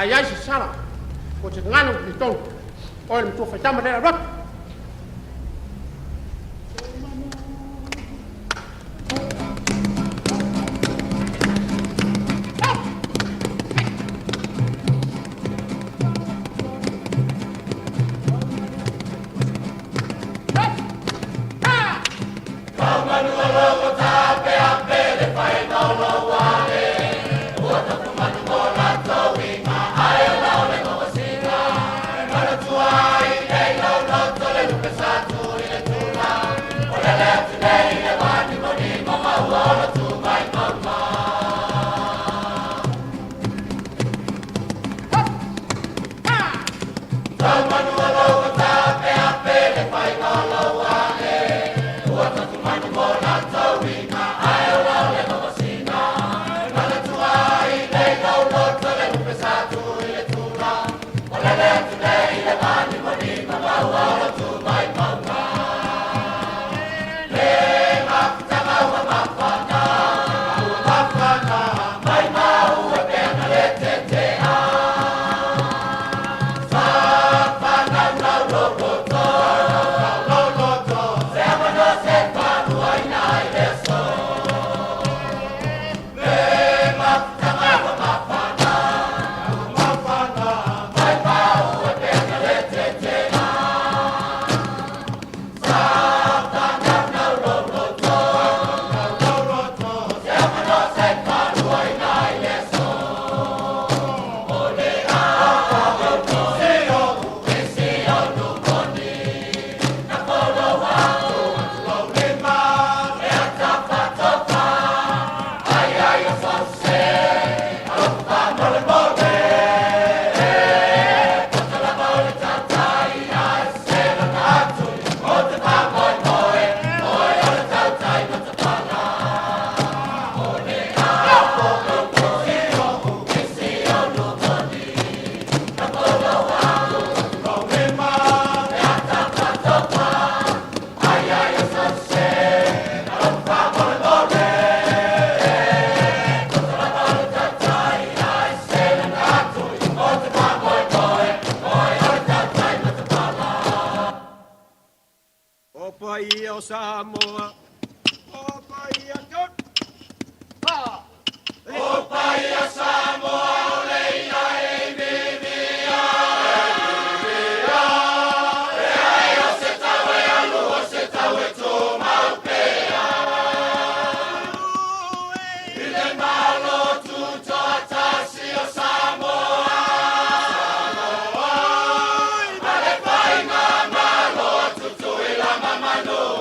A i ai se sala po o se gagana ua talitonu, o oe le matua faitama lea alu atu. O paia o Samoa, o paia tonu. Ha! O paia Samoa o le ia e mimia, e mimia, e ai o se tau e alu o se tau e tumau pea. I le Malo Tutoatasi o Samoa, Samoa, ma le Faigamalo a Tutuila ma Manua.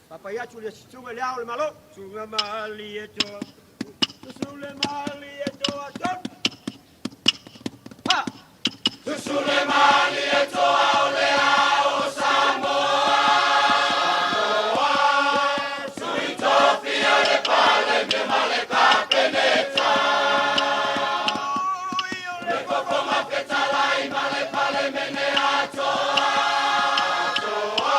Papai atu le susuga le ao le malo. Susuga Malietoa. Susu le Malietoa tonu. Ha! Susu le Malietoa o le ao o Samoa, Samoa, Sui Tofia le Palemia ma le Kapeneta. Le Fofoga Fetalai ma le Palemene atoa, atoa,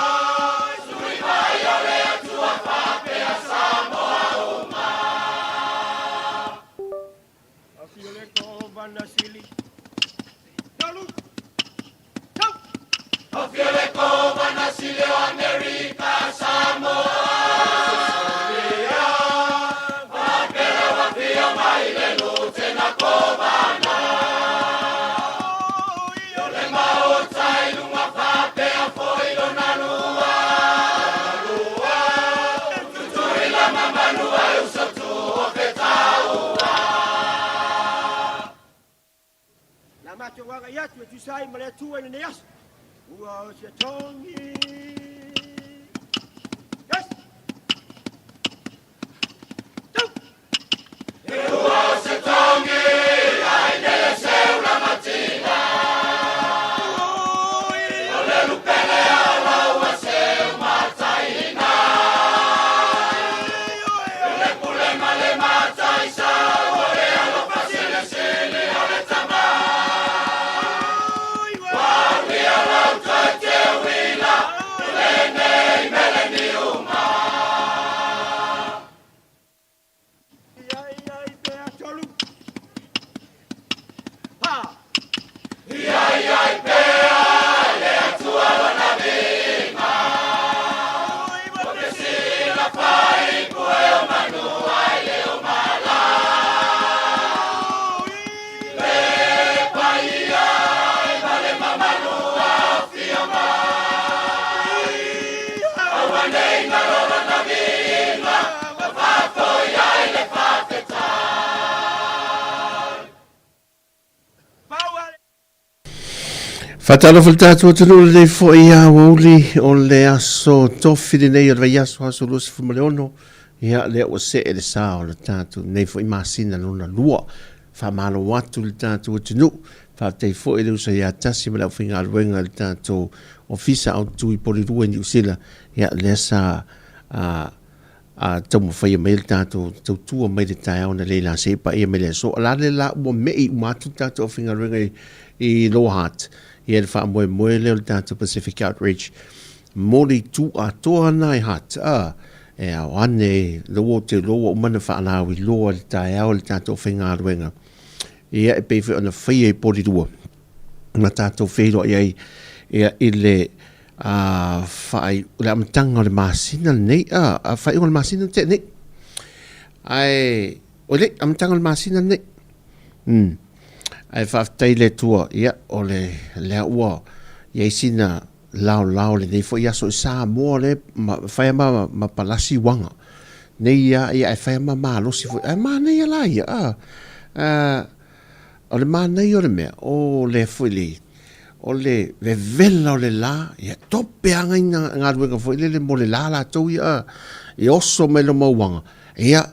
Sui mai o le Atua faapea Samoa uma. Afio le Kovana Sili. Tolu. Tau. Afio le Kovana Sili o Amerika Samoa, faapea lau afio mai le Lutena Kovana. Le Maota i luga faapea foi lona lua, lua, Tutuila ma Manua e uso tu o Fetaua. Na matou agai atu e tusa ai ma le Atua i lenei aso. Ua o se togi. Yes! Tau! Ua o se togi, ai lele seu la matina. O le lupele o lau seu mataina. Le pule ma le mataisa, o le alofa silisili o le tama. Ua ulia lau toe teuila, le Faatalofa le tatou atunuu lenei foi aoauli o le aso tofi lenei o le vaiaso aso 26 ia lea ua see le sa o le tatou nei foi masina lona lua. Faamalo atu le tatou atunuu. Faafetai foi le uso ia Tasi ma le aufaigaluega i le tatou Ofisa Autu i Porirua i Niu Sila ia lea sa a taumafaia mai le tatou tautua mai le taeao na le la se paia mai le aso. O la le la ua me'i uma atu le tatou aufaigaluega i Lower Hutt ia le faamoemoe lea o le tatou Pacific Outreach mo le itu atoa na i Hutt a e ao ane loa te loa uma na faalauiloa le taeao le tatou aufaigaluega ia e pei foi ona faia i Porirua na tatou feiloai ai ia i le a faai o le amataga o le masina lenei a a faaiuga o le masina tea nei ae o le amataga o le masina lenei ae faafetai i le Atua ia o le lea ua i ai sina laolao lenei foi aso i Samoa le ma fai ma ma palasi uaga nei ia ia ae fai ma malosi foi ae manaia la ia a a O le manaia o le mea, o lea foi le, o le vevela o le la, ia tope lava nai galuega foi lele mo le la latou ia, e oso mai loma uaga, ia,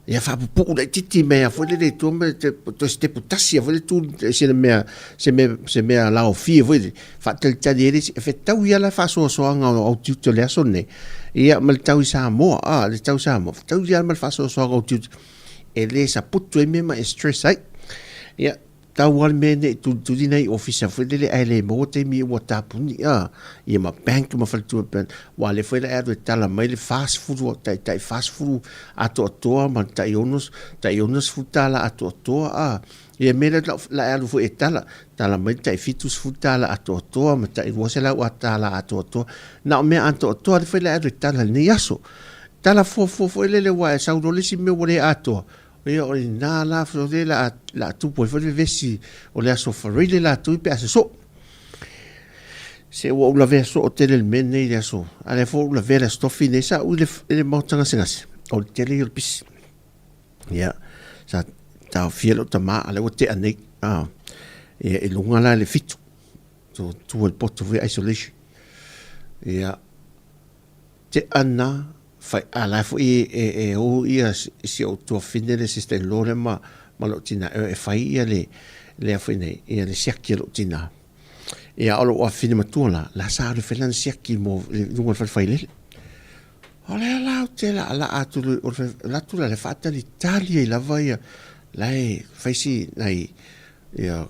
ia faapupuu laitiiti mea foi lele i tua ma toe sitepu tasi lava foi le tu sina mea, se mea, se mea laofie foi lele, faatalitali ai le isi, e fetaui lava la faasoasoaga o au tiute o le aso lenei, ia ma le tau i Samoa, a, le tau i Samoa, fetaui lava ma le faasoasoaga o tiute, e le saputu ai mea ma e stress ai. Ia, tau lava le mea nei tulituli nai ofisa foi lele ae le maua taimi ua tapuni a ia ma bank ma faletua bank ua le foi la e alu e tala mai le 40 tai tai 40 atoatoa ma tai ono tai 60 tala atoatoa a ia mea la la e alu foi e tala tala mai tai 70 tala atoatoa ma tai 200 tala atoatoa na o mea atoatoa le foi la e alu e tala lenei aso. Tala fuafua foi lele aua e sau loa le isi mea ua le atoa, ia o lena la o lea la la tupu ai foi le vevesi o le aso Faraile latou pe a sosoo. Se ua ou lavea soo tele le mea lenei i le aso, a lea foi ua ou lavea le aso Tofi nei, sa ou i le, i le maota gasegase, o le tele ia o le pisi. Ia, sa taofia lou tama, a lea ua tea nei, a, ia i luga la i le 7, tu, tu i le poto foi isolation. Ia, Tea na fai a la foi e e ou ia si ou tuafine le sister in law lea ma ma lou tina e fai ia le lea foi nei ia le siaki a lou tina. Ia o lou afafine matua la, la sa alu e fai lana siaki mo i luga o le fale failele. O lea la ou te laalaa atu o le alu atu la le faatalitali ai lava ia la e fai si nai ia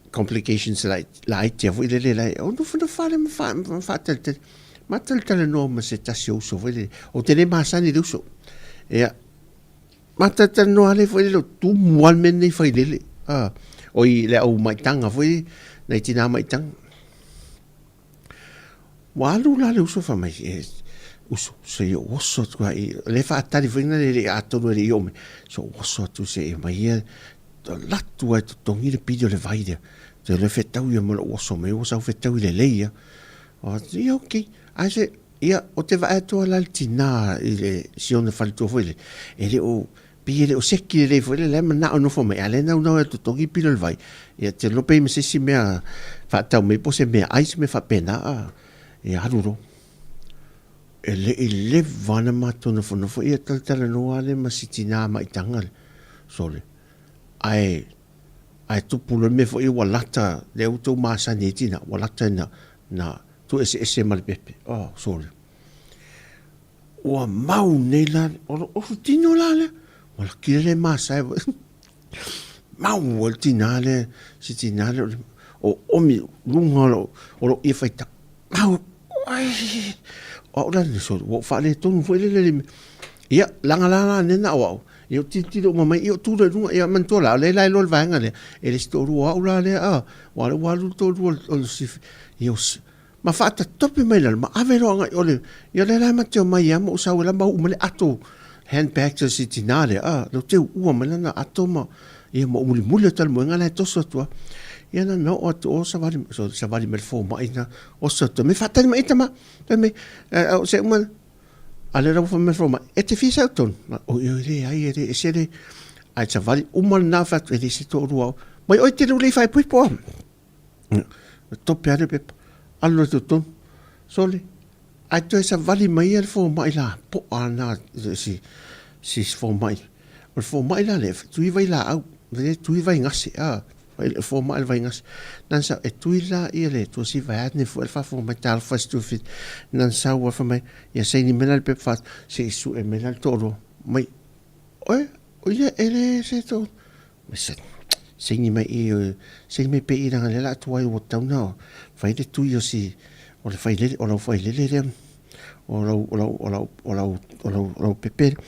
complications laiti foi lele la e nofonofo lava ma faatalitali ma talatalanoa ma se tasi o uso foi lele ou te le masani i le uso ia ma talatalanoa lava foi lele o tumu lava le mea lenei failele a oi le au maitaga foi nai tina maitaga. Ua alu la le uso fai mai, e, uso, se i ou oso atu lava i, o lea e faatali foi na le le atonu e le i oo mai, se ou oso atu se i aumai ia, alu atu lava e totogi le pili o le vai lea. Ou te iloa e fetau ia ma lou oso mai, ua sau fetau lelei lava. Ou fai atu, ia okay. Ae se, ia, ou te vaai atu lava la i le tina i le, si ona faletua foi lea, e le o, Pei e le o seki lelei foi lea, la e manao e nofo mai, a o lea e naunau e totogi pili o le vai. Ia te iloa pei ma se isi mea faatau mai po o se meaai se mea faapena a, ia alu loa. E le i leva ona matou nofonofo, ia talatalanoa lava lea ma si tina maitaga lea, sole. Ae, ae tupu loa le mea foi ua lata, lea ua outou masani ai tina, ua lata ina, na tuueseese ma le pepe. Oh, sole. Ua mau nei la, o lou ofu tino la lea. Ua laki lea le masae. Mau ai le tina lea, si tina lea o omi luga o lou, o lou ie faitau. Mau, ai, o au la le sole, ua ou faaletonu foi lele le mea. Ia, laga la la nena o au, ia ou tilotilo uma mai, ia ou tu loa i luga, ia manatua la, o lea la e iloa le vaega lea, e le isi toalua o au la lea, a, aua o lea ua alu le toalua o le si, ia ma faatatope mai lalo ma ave loa agai o le ia lea la ma te omai ia ma ou sau e la ma uu mai le ato handbag a si tina lea a lea te uua mai lana ato ma ia ma ou mulimuli atu i le moega la e toso atu a ia na na oo atu o savali so savali mai le fomai na oso atu me faatali mai tama fai mai o se uma a lea la ua fai mai le fomai e te fia sau tonu o ia leai e le ese le ae savali uma lena fai atu e le se toalua o mai oi te le ulei faaipoipo a. Tope lava le pepa, alu loa i totonu, sole, ae toe savali mai ia le fomai lapoa lena, si, si fomai. O le fomai la lea, e tui vailaau, e tui vaigase, a, le fomai le vaigase. Na ona sau, e tui la ia le tuasiva e ane foi le faafofoga mai, talofa i se tuafili. Na ona sau lava fai mai, ia saini mai la le pepa faatu, se i sue mai la le toalua mai. Oe, o ia e le se to, saini mai i, saini mai pea i leaga o lea o le a tuai ua tatau ona fai le tui o si, o le failele, o lau failele lea, o lau, o lau, o lau, o lau, o lau, o lau pepe lea.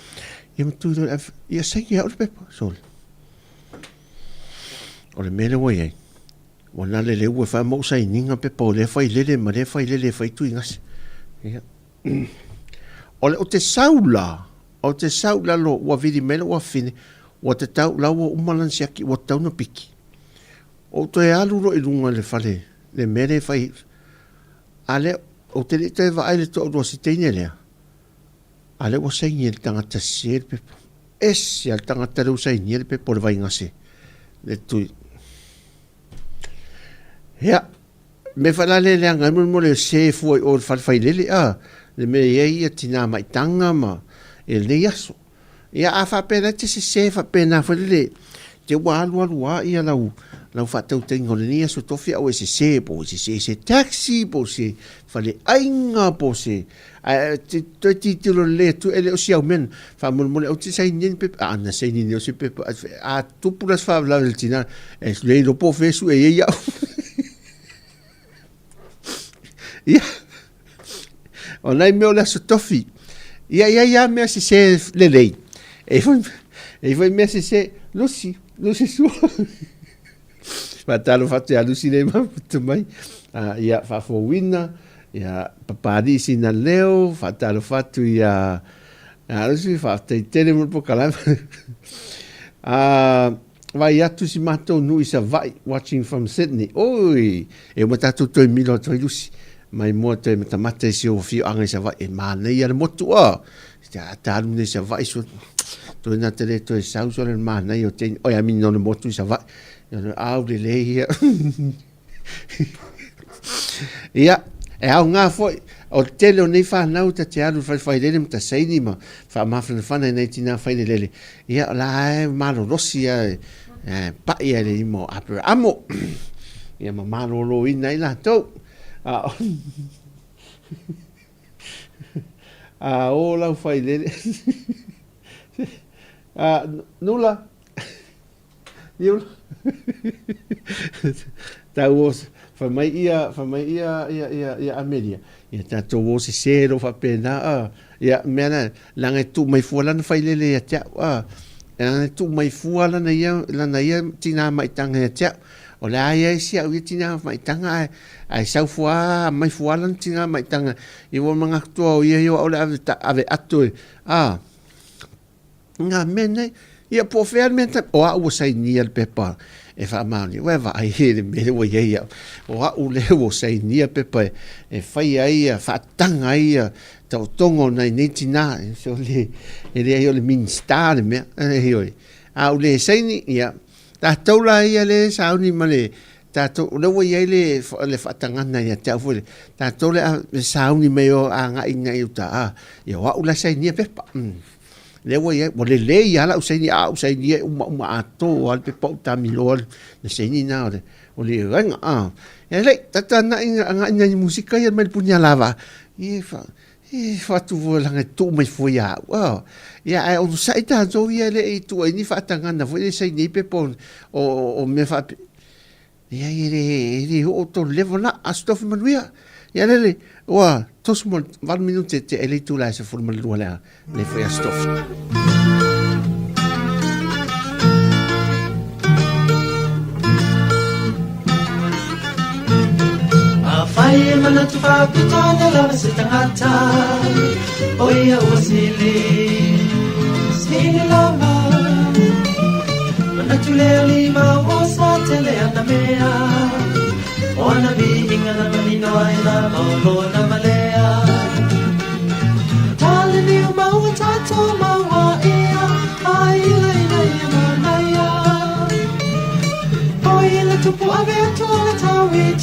Ia ma tui loa, ia saini e au le pepa, sole. O le mea lea ua i ai, ua na le leu ua fai ma ou sainiga pepa o lea failele ma lea failele e fai tuigase. Ia. O le, ou te sau la, ou te sau i lalo, ua vili mai lou afafine, ua tatau, la ua uma lana siaki, ua tatau ona piki. Ou toe alu loa i luga i le fale, le mea lea e fai, a lea, ou te le i toe vaai i le toalua o si teine lea, a lea ua saini e le tagata sese le pepa. Ese lava le tagata lea ua sainia le pepa o le vaigase, le tui. Ia, mea foi la lea e leaga ai mo le se fua i o i le fale failele a, le mea e i ai ia tina maitaga ma i lenei aso. Ia a faapea la e te sese faapena foi lele, te ua alu alu lava ia lau lau faatautaiga o lenei aso tofi a ua e sese po o sese i se taxi po o se faleaiga po o se ae te toe tilotilo lelei atu e le o si au mea lena. Faamolemole ou te saini ai ni pepa, a na saini nei o se pepa a tupu la se faalavelave i le tina, e le iloa po o fea e sue ai au. Ia, o nai mea o le aso tofi. Ia, ia, ia mea sese lelei. E foi, e foi mea sese, Lusi, Lusi sua. Faatalofa atu ia Lusi le mafuta mai. Ia, faafouina, ia, Papalii sina leo, faatalofa atu ia, ia Lusi, faafetai tele mo le polokalame. Vaai atu si matou nuu i Savaii, watching from Sydney. Oi! E uma tatou toe milo atu ai Lusi. Mai moa toe matamata i si ou afioaga i Savaii. E manaia le motu a! Te a alu nei Savaii so toe na te le toe sau so le manaia o teine. Oi, I mean no le motu i Savaii. Ia le au lelei ia. Ia, e aoga foi, o le tele o nei fanau ta te alu i le fale failele ma ta saini ma faamafanafana i nai tina failelele. Ia, o la e malolosi lava, e pai lava i le lima o Aperamo. Ia ma maloloina ai latou. A o, a o lau failele. A, Nula, Niula. Tau o, fai mai ia, fai mai ia, ia, ia, ia Amelia, ia tatou o sese lo faapena, a, ia, mea la, leaga e tuu mai fua lana failele ia te au, a, leaga e tuu mai fua lana ia, lana ia tinā maitaga ia te au. O le a ia isi au ia tinā maitaga, ae, ae sau fua, mai fua lana tinā maitaga, i ua manatu o ia ia o au le ave, ta, ave ato e, a, ngā mea nei, ia po o fea le mea ta, o au ua sainia le pepa e faamaonia, ua e vaai i le mea lea ua i ai au, o au lea ua sainia pepa e, e fai ai ia, faataga ai ia taotoga o nai nei tinā, so le, e leai o le Minista le mea, ioe, a ou le saini, ia, tatou la ia lea e sauni ma le, tatou, o lea ua i ai le, le faatagana ia te au foi lea, tatou le a sauni mai o agai i uta, a, ia o au la e sainia pepa. Lea ua i ai, ua lelei lava lau saini, a ou sainia e uma uma atoa lava le pepa ou tamiloa le saini na o le, o le ioega. A, e lei, tata agai agai nai musika ia mai le punialavaa, ia fa, e fatu fua leaga e tuu mai fua ia au. A, ia ae onosai tatou ia e le i tuu ai ni faatagana foi lea e saini ai pepa o, o, o mea faape, Leai, e le, e le oo tonu level la, Aso Tofi manuia. Ia lele, ua 38 minute te ea i le itula e 12 lea, nei foi Aso Tofi. Afai e manatu faapito ana lava se tagata, o ia ua sili, sili lava. Manatu le alii ma ua sa tele ana mea, o ana viiga na manino ai la ma o lona malea. Taliliu maua tatou maua ia, ai ila ina ia manaia. O ia le tupu ave atu o le tauiti.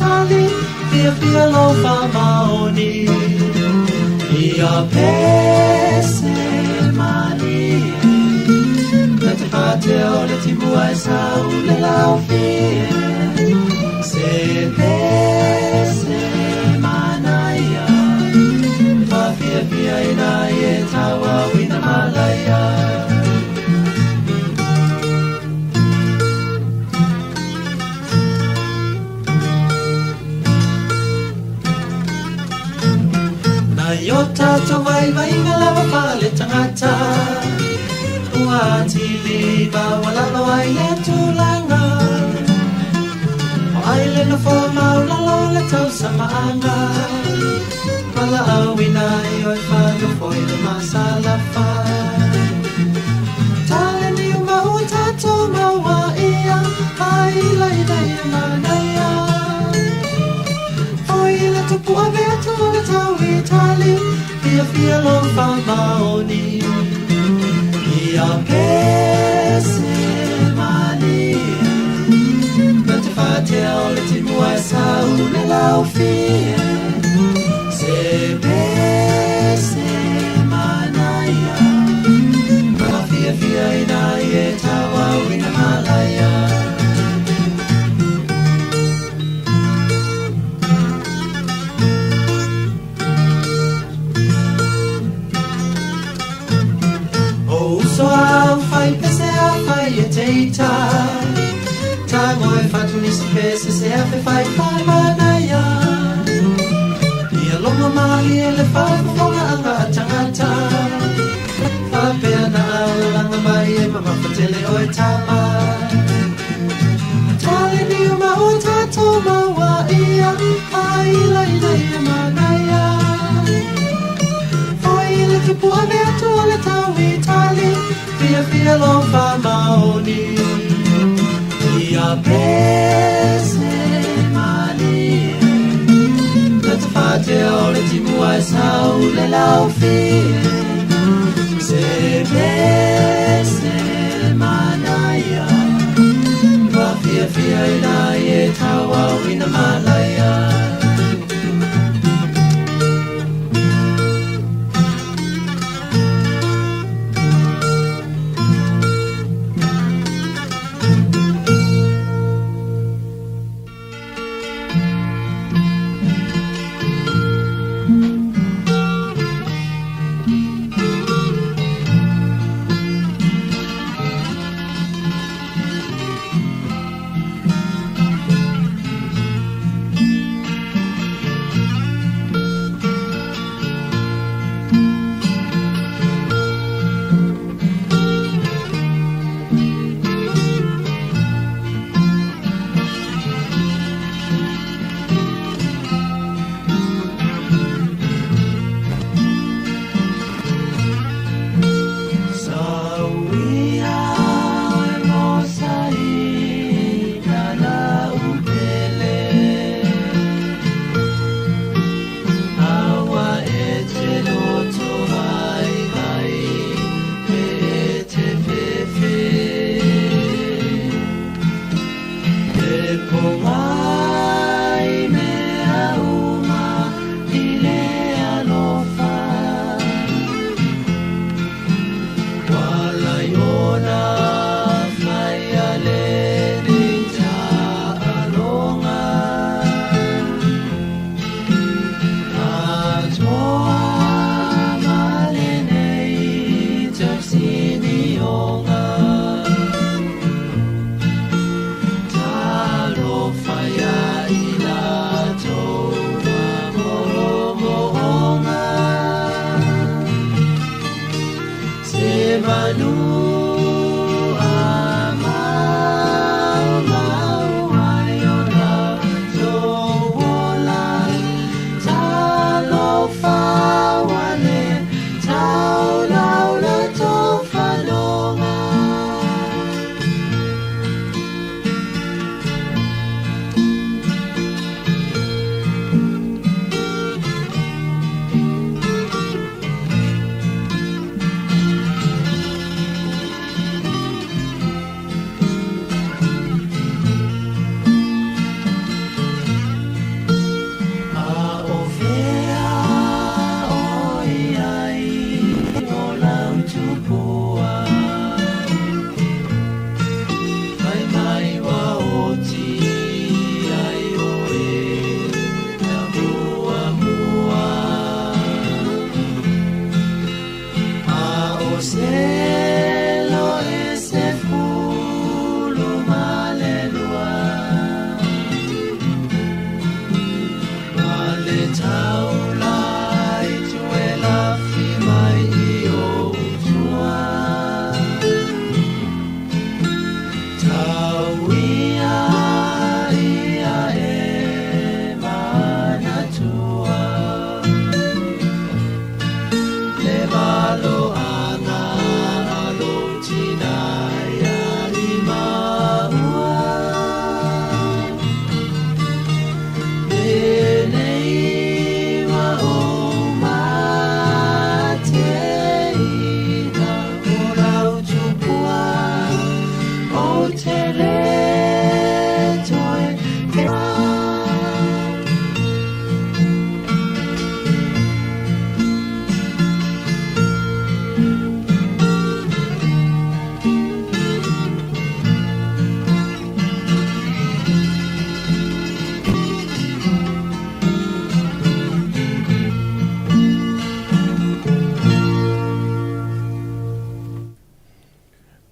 timua e sau le laufie. Se pese manaia, whafiafia ina e tauauina malaia. Nai o tātou vaivaiga lava whale tangata, ua tili maualalo ai le tulaga. O ai le nofo maulalo le tausamaaga, valaauina ai oe whanofo i le masalafa. Tale ni o maua tātou maua ia, ai lai nei e manaia. Foi le tupu ave atu le tau itali, fia fia lo whamaoni. Ia pese mani, na te whatea o le timua e sau le laufie. Se pese manaia, ma fia fia ina e tauauina malaia. O uso au whai pese a whai e teita, tango e whatu nisi pese se a fe whai whai manaia. Ia longa mahi e le whai whafonga anga a tangata, whapea na au langa mai e mamafatele o e tama. Tale ni o maua tātou maua ia, ai lai nei e manaia. Foi le tupu ave atu o le tau itali, fia fia lo whamaoni. Ia pese mani, na te whatea o le timua e sau le laufie. Se pese manaia, wa fia fia ina e tauauina malaia. Telo e 12 ma le 2. Ma le taula i tue lafi mai i ou tua. Tau ia ia e manatua. Le maloaga a lou tina ia i maua. Penei ua ou mateina o lau tupua, ou te le toe pea.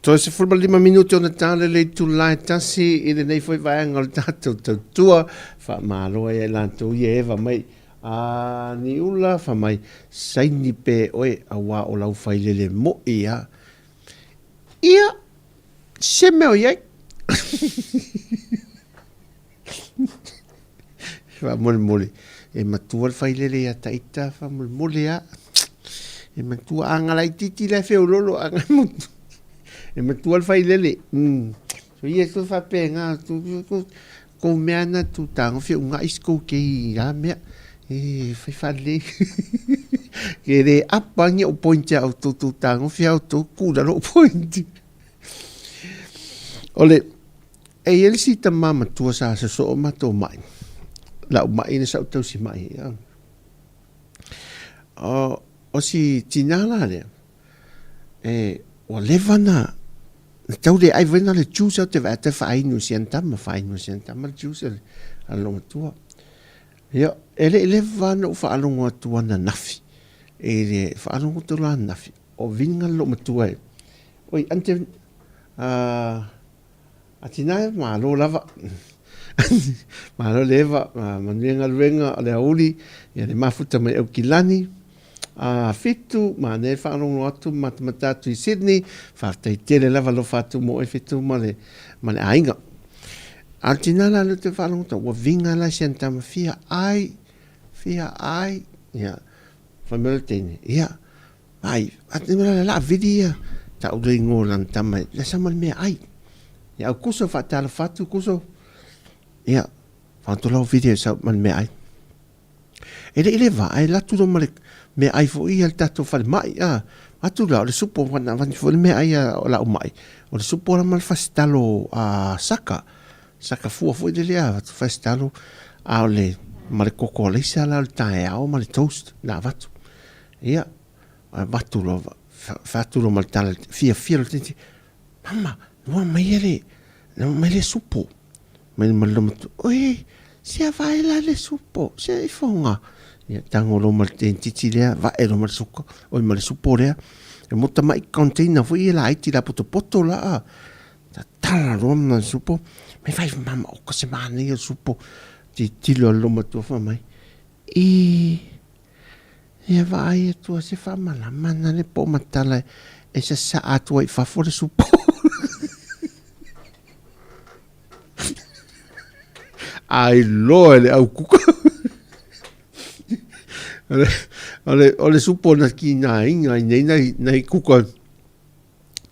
Toe 15 minute ona tala le itula e tasi i lenei foi vaega o le tatou tautua. Faamalo ai ia i latou ia e eva mai a Niula fa mai saini pe oe auā o lau failele mo'i a. Ia, se mea o i ai. Faamolemole, e matua le failele ia Taita, faamolemole a. E matua aga laitiiti la e feololo aga e matua le failele. So ia tu faapena tu kou mea na tu tagofi ugaʻi si kou kei a mea e fai faalelei. Ke le apa ni o point a outou tu tagofi a outou ku lalo o point. O le e i ai le isi tama matua sa sosoo matou mai. Lau mai na sa ou tausi mai. O, o si tina la lea, e, ua leva na, na tau le ai foi na le juice au te vaai atu e faainu i si ana tama, faainu e si ana tama le juice a le, a le loomatua. Ia, e le i leva ona ou faalogo atu ananafi, i le faalogo atu la ananafi, o viga le loomatua e, oi, ante, a tina e malo lava. Malo le Eva, manuia galuega o le aoauli, ia le mafuta mai Aukilani. A Fitu, manaia le faalogologo atu ma matamata atu i Sydney, faafetai tele lava alofa atu mo oe Fitu ma le, ma le aiga. A o le tina la lea ou te faalogo atu, ua viga la si ana tama fia ai, fia ai, ia, fai mai le teine, ia, ai, a te mea la vili ia, tau le ingoa o lana tama, la sama le mea ai. Ia, au kuso faatalofa atu, kuso, ia, whantolau vili e sau ma le mea ai. E le i le vaa, e alu atu loa ma le meaai foi ia le tatou falemai, a. Atu la, o le supo, na avatu foi le meaai a lau mai, o le supo la ma le fasitalo a saka, saka fua foi lele a, avatu fasitalo, a o le, ma le koko alaisa la o le taeao ma le toast na avatu. Ia, avatu loa, fai atu loa ma le tala, fiafia loa le tamaititi, Mama, noa mai le, noa mai le supo. Mai ma le matu, oi, sea vae la le supo, sea ifoga. Ia, tago loa ma le tentiti lea, vae loa ma le suka, oi ma le supo lea. E mo tamaʻi container foi ia laiti la potopoto la a. Tatala loa ma le supo. Mai fai mama oka se manaia o le supo. Tilotilo a le matua fai mai, i, Ia vaai atu a se faamalama na le po matala e sasaa atu ai i fafo le supo. Ai loa e le au kuka. O le supo na kinaina i nei nai, nai kuka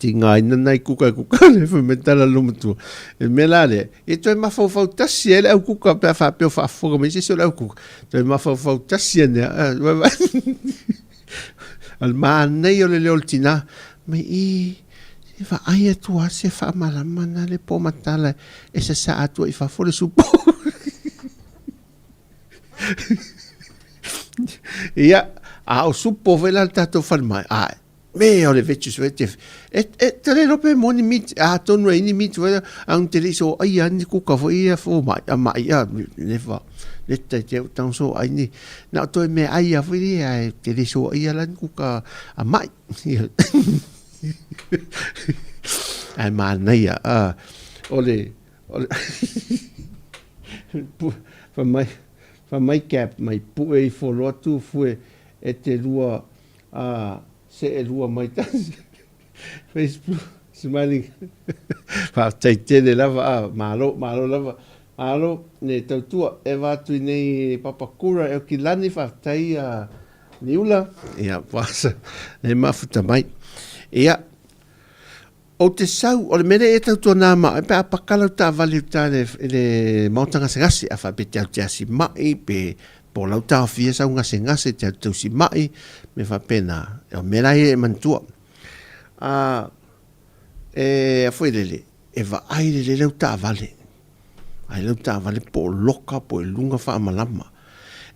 tigaina nai kuka e kuka le fai mai tala le matua. E mea la lea, e toe mafaufau tasi ai le au kuka pe a faapea o faafofoga mai se isi o le au kuka. Toe mafaufau tasi ane a. O le manaia o le leo o le tina, mai i, se vaai atu lava se faamalama na le po matala e sasaa atu ai i fafo le supo. Ia, a o supo foi la le tatou falemai, ae, Me o le veggies foi te e e te le iloa pe mo ni meat atonu e ini meat foi ang te le i so ai a ni kuka foi ia fo mai a mai a le fa le te te tang so ai ni na o toe me ai a foi ia e te le so ai a la ni kuka a mai. Ae manaia, a, o le, o le, fai mai, fai mai Gab mai pue ifo loa Tufue e te lua, a, seelua mai tasi. Facebook smiling Faafetai tele lava a, malo, malo lava. Malo le tautua e va atu i nei Papakura e Okilani, faafetai a Niula, ia puasa le mafuta mai. Ia, ou te sau, o le mea lea e tautua nā ma, pe a paka lau taavale i uta i le maota gasegase, a faapea te alu te asi mai, pe po o lau taofia sau gasegase te alu tausi mai, mea faapena, o mea la ia e manatua. A, e, a foi lele, e vaai lelei lau taavale, ai lau taavale po o loka po o i luga faamalama.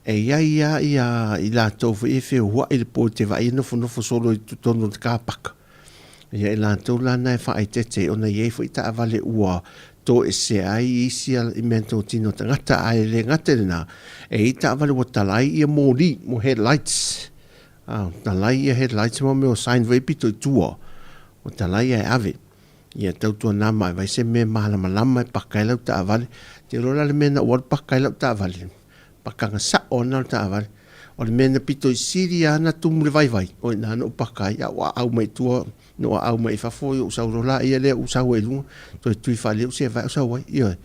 E i ai lava ia i latou foi e feoai i le po e te vaai e nofonofo solo i totonu o le car paka. Ia i latou la na e faaeteete ona e i ai foi taavale ua toesea ai isi i meatotino tagata ae le gata i lena, e i ai taavale ua tala ai ia moli mo headlights. A, tala ai ia headlights mo mea o sign foi e pito i tua. Ua tala ai ae ave. Ia tautuana ma e vai se mea malamalama e paka ai lau taavale. Te iloa la le mea na ou alu paka ai lau taavale, pakaga sao lena o le taavale. O le mea na pito i sili lava ona tumu le vaivai, o i ina na ou paka ai, a ua aau mai i tua, na ou aau mai i fafo, ou sau loa laia lea ou sau ai i luga, toe tui faalelei ou sevae ou sau ai. Ioe.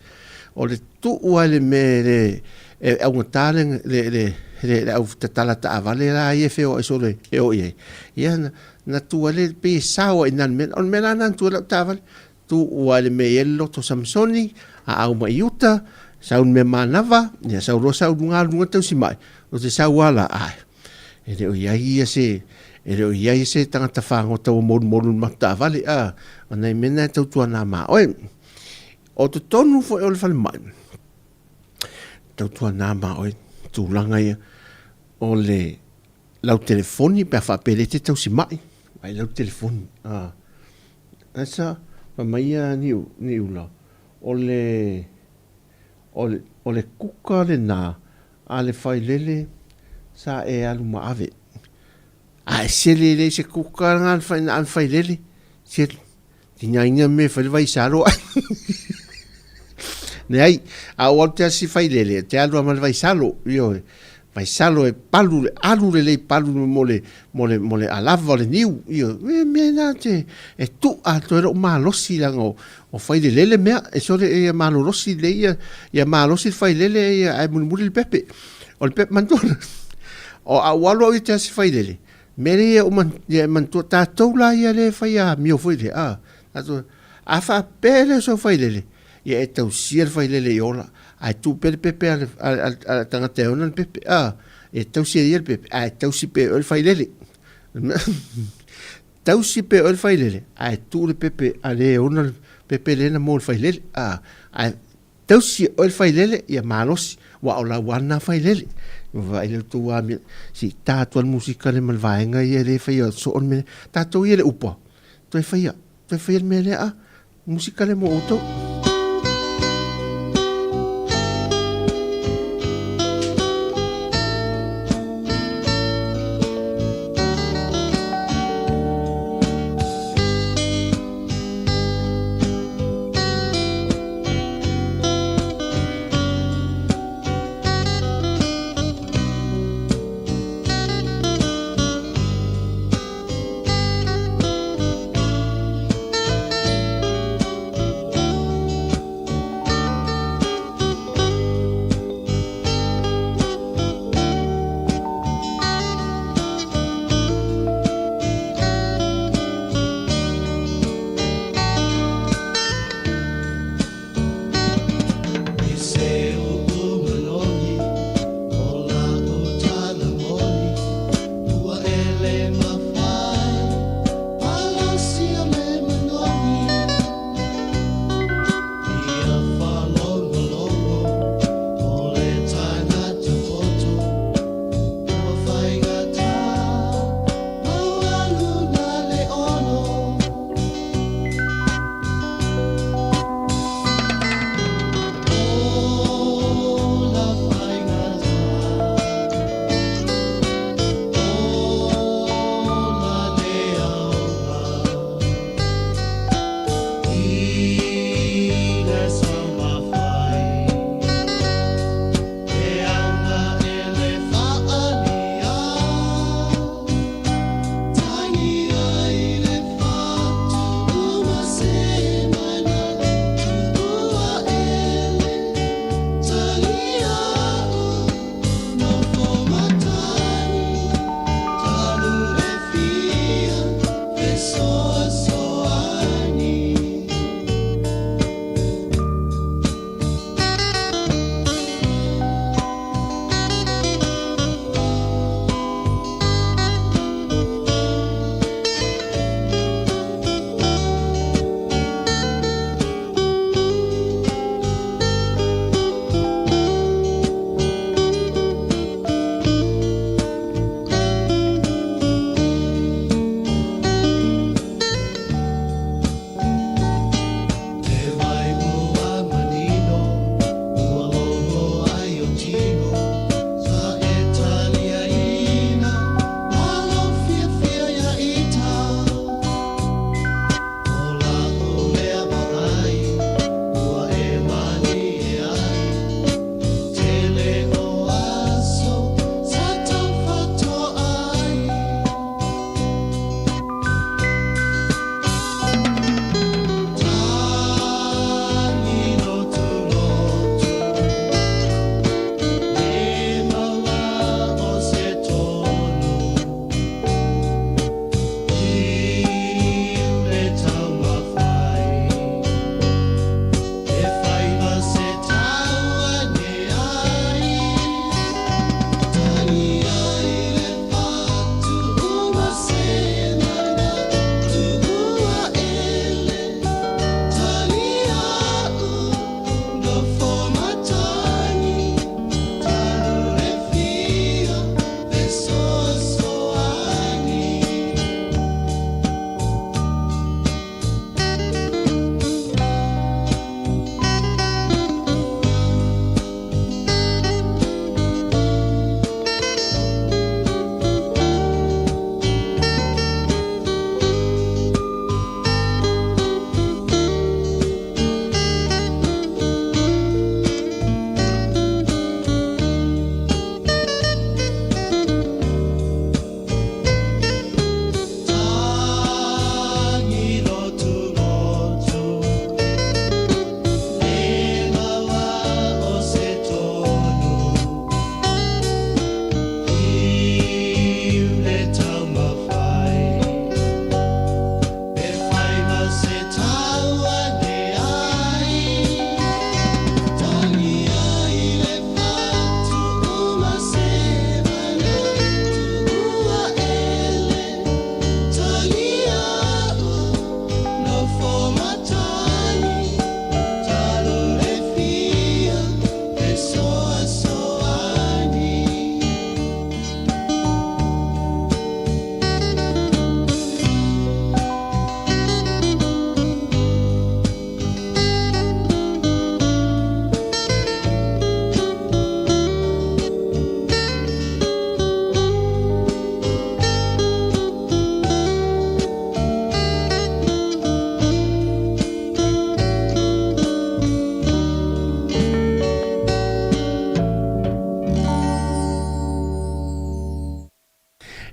O le tuu lava i le mea e le, e augata le, le, le, le, le au tatala taavale la ia e feoai solo e o i ai, ia na, Na tu ai le, pei e sao ai i ina le mea, o le mea la lena na tu ai lau taavale, tuu lava i le mea e i ai le loto o Samasoni, aau mai i uta, sau i le mea manava, ia sau loa sau i luga alu i luga tausi mai, ou te sau lava la, ae, e le o i ai ia se, e le o i ai se tagata fagota ua molumolu i le matou taavale, a, o nai mea na e tautuana ma oe. O totonu foi o le falemai, tautuana ma oe tulaga ia o le lau telefoni pe a faapea e te tausi mai, vaai lau telefoni. A, asa, fai mai ia Niu, Niula, o le, o le, o le kuka lena a le failele sa e alu ma ave. A e sele lea i se kuka lena a le failele, sele. Tinaina me fai le vaisalo ai. Leai, a ou alu te asi failele, te alu lava ma le vaisalo, ioe. Vaisalo e palu, alu lelei palu mo le, mo le, mo le alava o le niu, ioe. E mea na te, e tuu atoa ai lou malosi leaga o, o failele le mea, e sole ia malolosi lelei ia, ia malosi le failele ia ae mulimuli le pepe. O le pepe, manatua, o a ou alu au ia te asi failele, Mea lea ia e manatua, tatou la ia lea e fai amio foi lea, a, tatou, a faapea e le o sau failele, ia e tausia le failele i ola, ae tuu pea le pepe a le, a, a, a le tagata e ona le pepe, a, e tausi e ia le pepe, ae tausi pea e oe le failele. Tausi pea e oe le failele, ae tuu le pepe a le e ona le pepe lea na mo le failele, a, ae Tausi e oe le failele, ia malosi, ua o lau lava lena failele. Ua vaai lea outou amia, se i ta atu lava le musika lea ma le vaega ia lea e faia soo le mea lea. Tatou ia le upa, toe faia, toe faia le mea lea a, musika lea mo outou.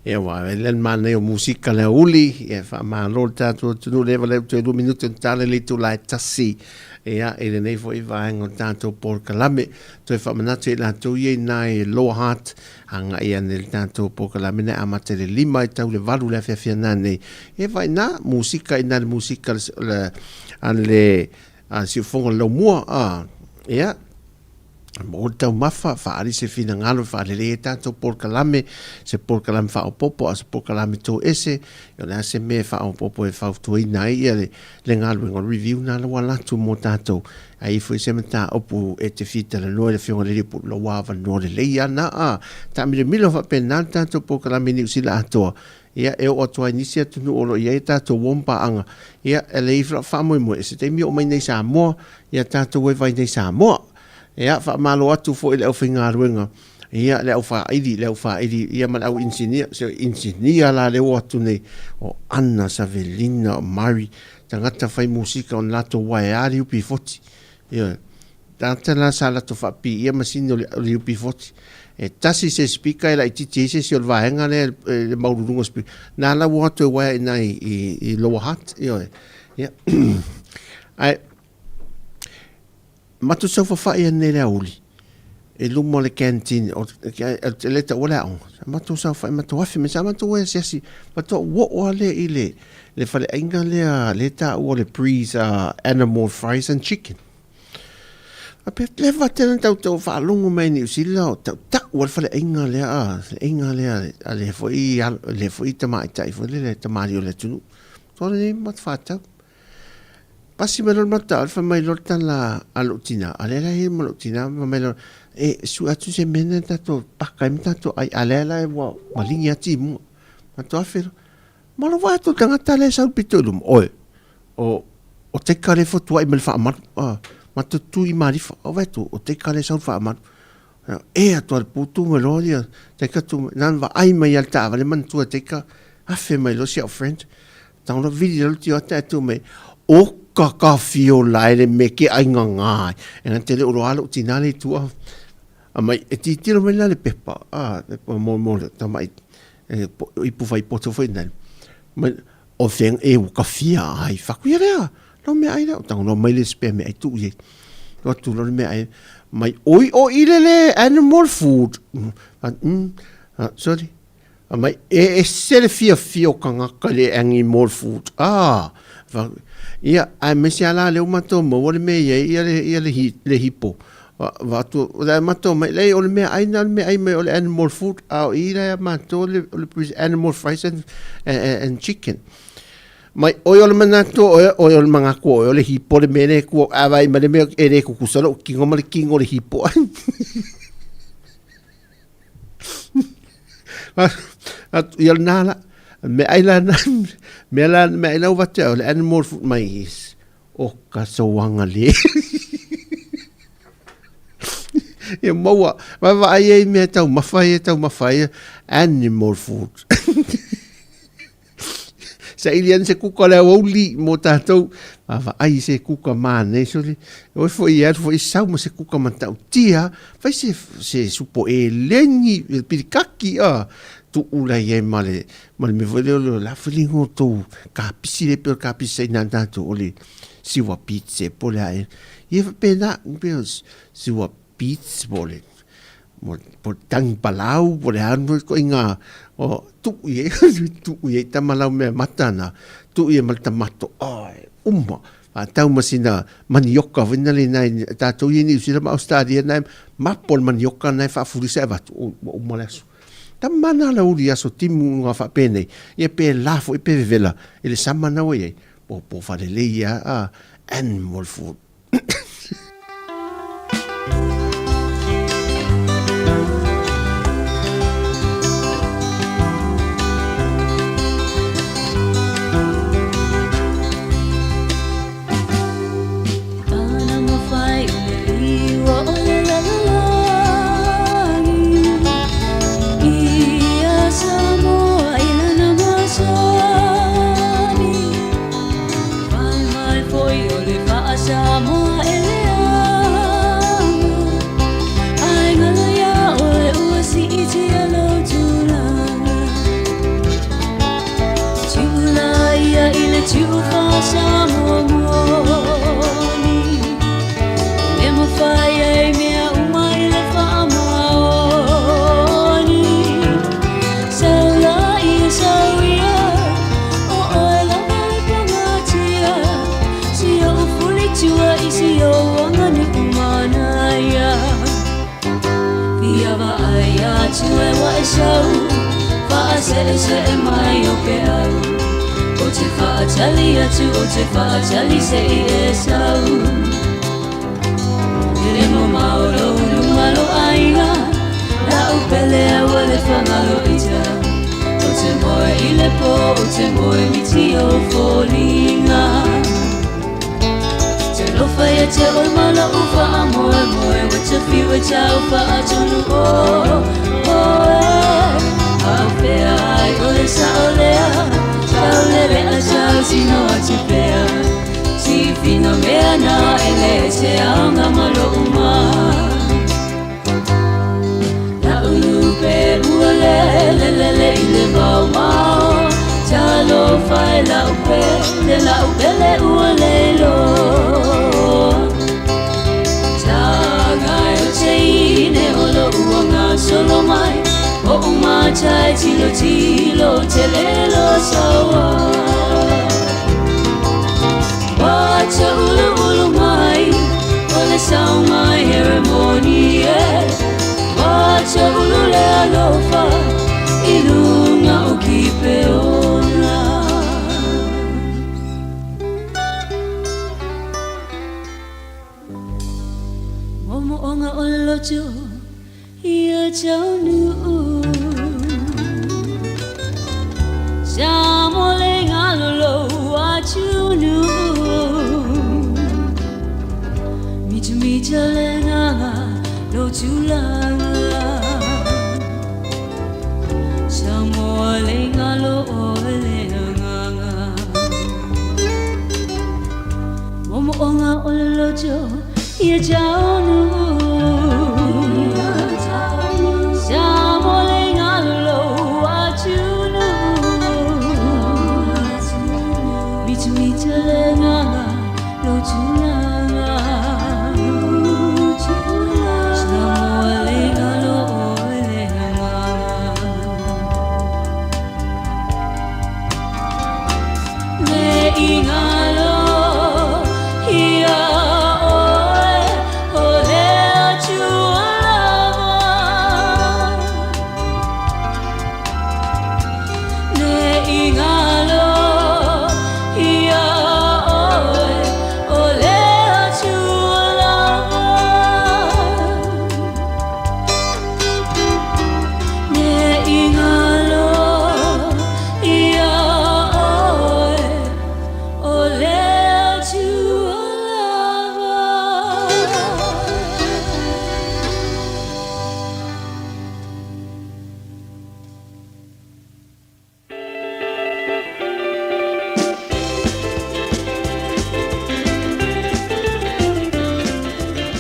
Ia ua le le manaia o musika le aoauli, ia faamalo le tatou atunuu lea valeu toe 2 minute o tala le itula e tasi. Ia i lenei foi vaega o le tatou polokalame. Toe faamanatu i latou ia i na i Lower Hutt, agai ane le tatou polokalame na amata i le 5 i tau le 8 le afiafi ana nei. Ia vai na musika i na le musika le a le a siufofoga o le laumua a ia Mo le taumafa, faaali se finagalo e faalelei ai tatou polokalame, se polokalame faaopoopo a o se polokalame toese, o le a se mea e faaopoopo e fautuaina ai ia le, le galuega o le review na la ua alu atu mo tatou. A i ai foi se mataupu e te fia talanoa i le Afioga i le Alii o Pule, lou avanoa lelei lava na a taamilomilo faapena le tatou polokalame i Niu Sila atoa. Ia, e oo atu ai nisi atunuu o lo o i ai a tatou uo ma paaga, ia, e lelei ifo lau faamoemoe, se taimi oo mai nei i Samoa, ia tatou vaivai nei i Samoa. Ia, faamalo atu foi i le aufaigaluega, ia, le au faaili, le au faaili, ia ma le au inisinia, se inisinia la lea ua o atu nei, o Ana Savelina, o Murray, tagata fai musika ona latou uaea le UB40. Ioe. Tagata la sa latou faapiia masini o le UB40. E tasi se speaker e laitiiti ai se isi o le vaega lea e le maualuluga o speaker. Na la ua o atu e uaea i ina i Lower Hutt. Ioe. Ia. Ae matou saofafai ane i le aoauli i luma o le canteen o le taua le aoga. Sa matou saofai matou afe mai sa matou o e asiasi faatoa ou oo lava lea i le le faleaiga lea lea e taua o le Breeze Animal Fries and Chicken. Faapea leva tele na tatou faalogo mai Niu Sila o tautau a le faleaiga lea a faleaiga lea a le foi le foi tamaitai foi lele tamalii o le atunuu. Toa lenei ma faatau. Pasi mai loa le matou taavale fai mai loa le tala a lou tina, a lea la e i ai ma lou tina fai mai loa, e sue atu se mea lea tatou paka ai ma tatou ai, a lea la ua maligi lava timuga. Matou afe loa, malo vaai atu le tagata lea e sau i le pito i luma, oi, o o Teka lea e fotuai mai le faamalu, a, matou tu i Malifa, o vaai atu, o Teka lea e sau le faamalu. E atu lava i le pu tu mai loa ia Teka tu mai, na ona vaai mai lava i le taavale manatua e Teka, afe mai loa si au friend, Tau la vili la tio ata tu mai. O ka ka fio la ele me ke ai nga nga. E na tele olo alo tina le tua. A mai e ti tiro mai la le pepa. A pepa mo mo le tamai e ipu fai poto foi nei. Mai o feng e u ka fia ai faku ia lea. Lo me ai la tau no mai le spe me ai tu ye. Lo tu lo me ai mai oi o ile le animal food. Sorry. A mai, e ese le fiafia o kangaka i le animal food. Ah, fa, ia, aemaise lava la lea ua matou maua le mea e i ai ia le, ia le, hi, le hipo. Va, va atu, o la e matou mai, leai, o le meaai na o le meaai mai o le animal food, a o i la ia matou le, o le animal fries and, and, and chicken. Mai, oi o le manatu o oe, oi o le manatu o oe, o le hipo le mea le kua, a vai ma le mea e le kukusa lou kino ma le kino o le hipo. Ia lena la, meaai la na, mea la, meaai la ua avatu ia au, le animal food mai is, o ka soaga le. Ia maua, vaavaai ai mea taumafa ia taumafa ia, animal food. Saili ane se kuka o le aoauli mo tatou. Vaavaai i se kuka manaia sole. Oe foi e alu foi sau ma se kuka matautia. Fai se, se supo eleni, pilikaki, a. Tuu la i ai ma le, ma le mea foi lea o le, la foi le igoa o tou kapisi lea pei o le kapisi saina a tatou o le siwa pizza po o le a ea. Ia faapena, pei o siwa pizza po o le po o le tagi palau po o le a ituaiga o tuu i ai tuu i ai tama lau mea mata na tuu i ai ma le tamato oi uma faatau ma sina manioka foi na le nai tatou i Niu Sila ma Australia nai mapo le manioka nai faafulisa e avatu oi ua uma le aso tama na la uli aso timu nga faapenei ia pe la foi pe vevela i le sama na ua i ai popo faalelei a animal food. si o anga ni umanaia. Fia vaai atu e wa e sau, whaase'ese'e mai o ke au. O te whaatali atu, o te whaatali se i e sau. E le mo mauro ulu malo aiga, la u pele a ua le whangalo ita. O te moe i le po, o te moe miti o fōlinga. Te lofa ia te oi malo u wha moe moe, wa te whiwe tau wha atonu o, o e. Au pea ai o le sa o lea, tau lele a tau tino a te pea. Si whina mea nā e le te ao ngā malo uma. La ulu pe ua le, le le le i le vau mao. Talo whai la upe, le la upe le ua le lo. Tāngai o te ine o lo ua ngā solo mai. O uma tai tilo tilo te lelo sawa. Wacha ulu ulu mai, o le sau mai heremoni e. Wacha ulu le alofa, ilunga o ki peona. Momo onga o loto, ia tau nuu. Sa mo le ngalo lo a tunu. Mita mita le nganga lo tulanga. Sa mo le ngalo o le nganga. Momo onga o loto, ia tau nuu. Sa mo le ngalo lo a tunu. Mita mita le nganga lo tulanga. Sa mo le ngalo o le nganga. Le ingalo ia oe o le atua lava. Le ingalo ia oe o le atua lava. Le ingalo ia oe o le atua lava.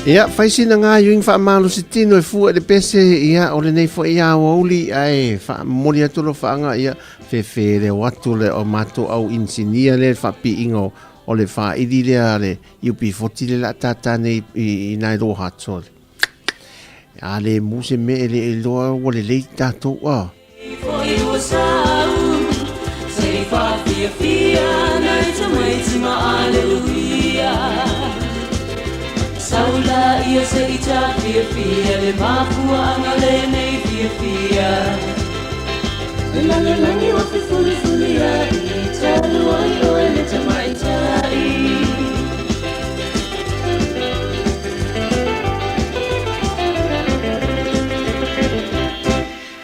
Ia, fai sina gaioiga faamalositino e fua i le pese, ia, o lenei foʻi aoauli, ae faamomoli atu alofaaga, ia, fefeleo atu le o matou au inisinia lea i le faapiiga o o le faaili lea a le UB40 le la tātā nei i nai lo hatole. A le mu se me e le iloa ua lelei tatou a.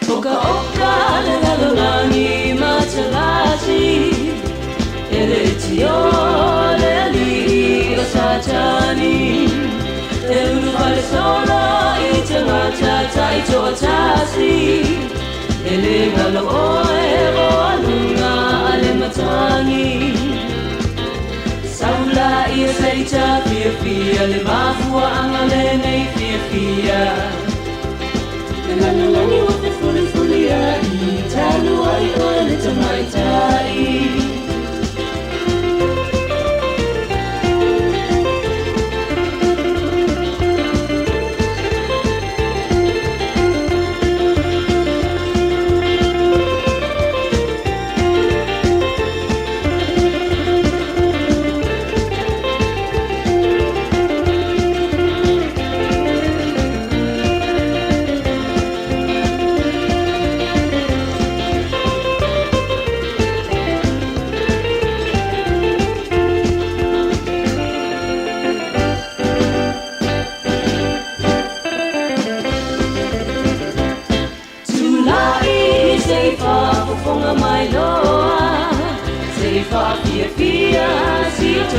Oka oka le lalolagi matalasi, e le tio le alii o Satani. E ulu fale solo i tagata taitoatasi. E le galo oe o aluga a le matagi. Saula ia seita fiafia le mafuaaga lenei fiafia. Le lalolagi ua fefulifuliai talu ai oe le tamaitai.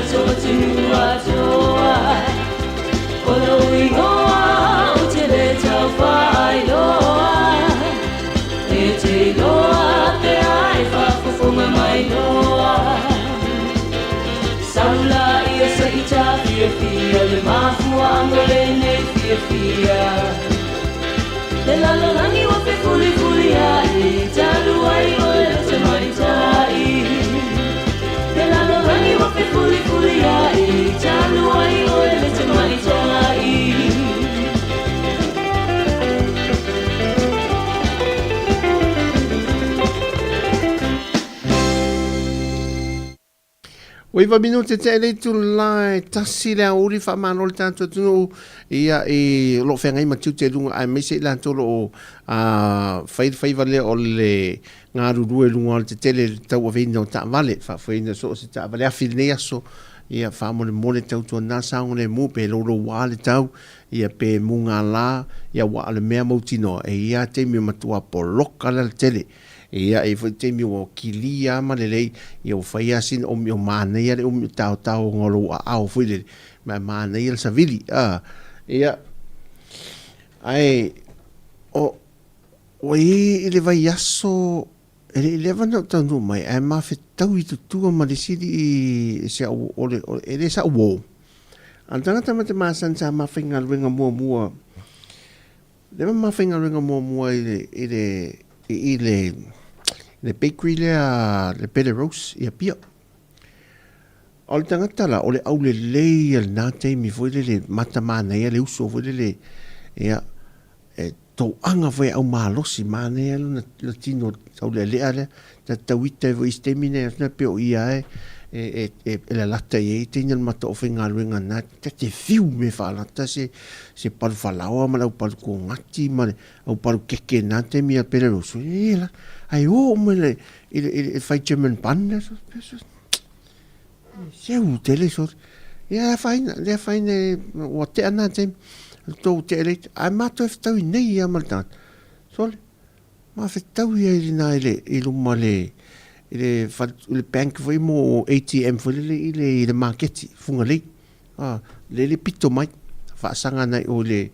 toto atunuu atoa. O lou ingoa ou te le tau faailoa, E te iloa pe a e faafofoga mai loa. Sau laia se i tafiafia le mafuaaga lenei fiafia. Le lalolagi ua fefulifulia'i talu ai oe le tamaitai. Le lalolagi ua fefulifulia'i talu ai oe le tamaitai. Ua iva minute tea i le itula e tasi le aoauli faamalo le tatou atunuu ia i o lo o feagai ma tiute i luga aemaise i latou o lo o fai le faiva lea o le galulue i luga o le tetele i le tauaveina o taavale faafoeina so o se taavale afi i lenei aso ia faamolemole tautuana saogalemu pe louloua le tau ia pe mugala ia aua o le mea mautinoa e i ai lava taimi e matua poloka le alatele. E i ai foi taimi ua kilia ma lelei, ia ua fai lava sina umi o manaia le umi o taotaoga o lou aao foi lele, ma e manaia le savili. A, ia, ae, o, ua i ai i le vaiaso, e le i leva ona ou taunuu mai, ae mafetaui tutua ma le isi alii si au, o le, e le sa'u uo, a o le tagata ma te masani sa ma faigaluega muamua. Lea ma mafaigaluega muamua i le i le i le le bakery lea le Bele Rose i Apia. O le tagata la, o le aulelei ia lena taimi foi lele mata manaia le uso foi lele ia e toaga foi au malosi manaia lona lona tino taulealea lea ta tauita ai foi i isi taimi nei pe o ia e e e e lalata i ai teine o le mata o faigaluega na ta te fiu me faalata se se palu falaoa ma le au palu kogati ma le au palu keke na taimi a pele roso e la ai o uma le i le i le fai German bun le so se u tele so ia faina le faina ua tea na taimi tou te le ai matou e fetaui nei ia ma le tagata sole Ma fetaui ai lena i le i luma le i le fale i le bank foi mo ATM foi lele i le i le maketi Fugalei. A le le pito mai faasaga nai o i le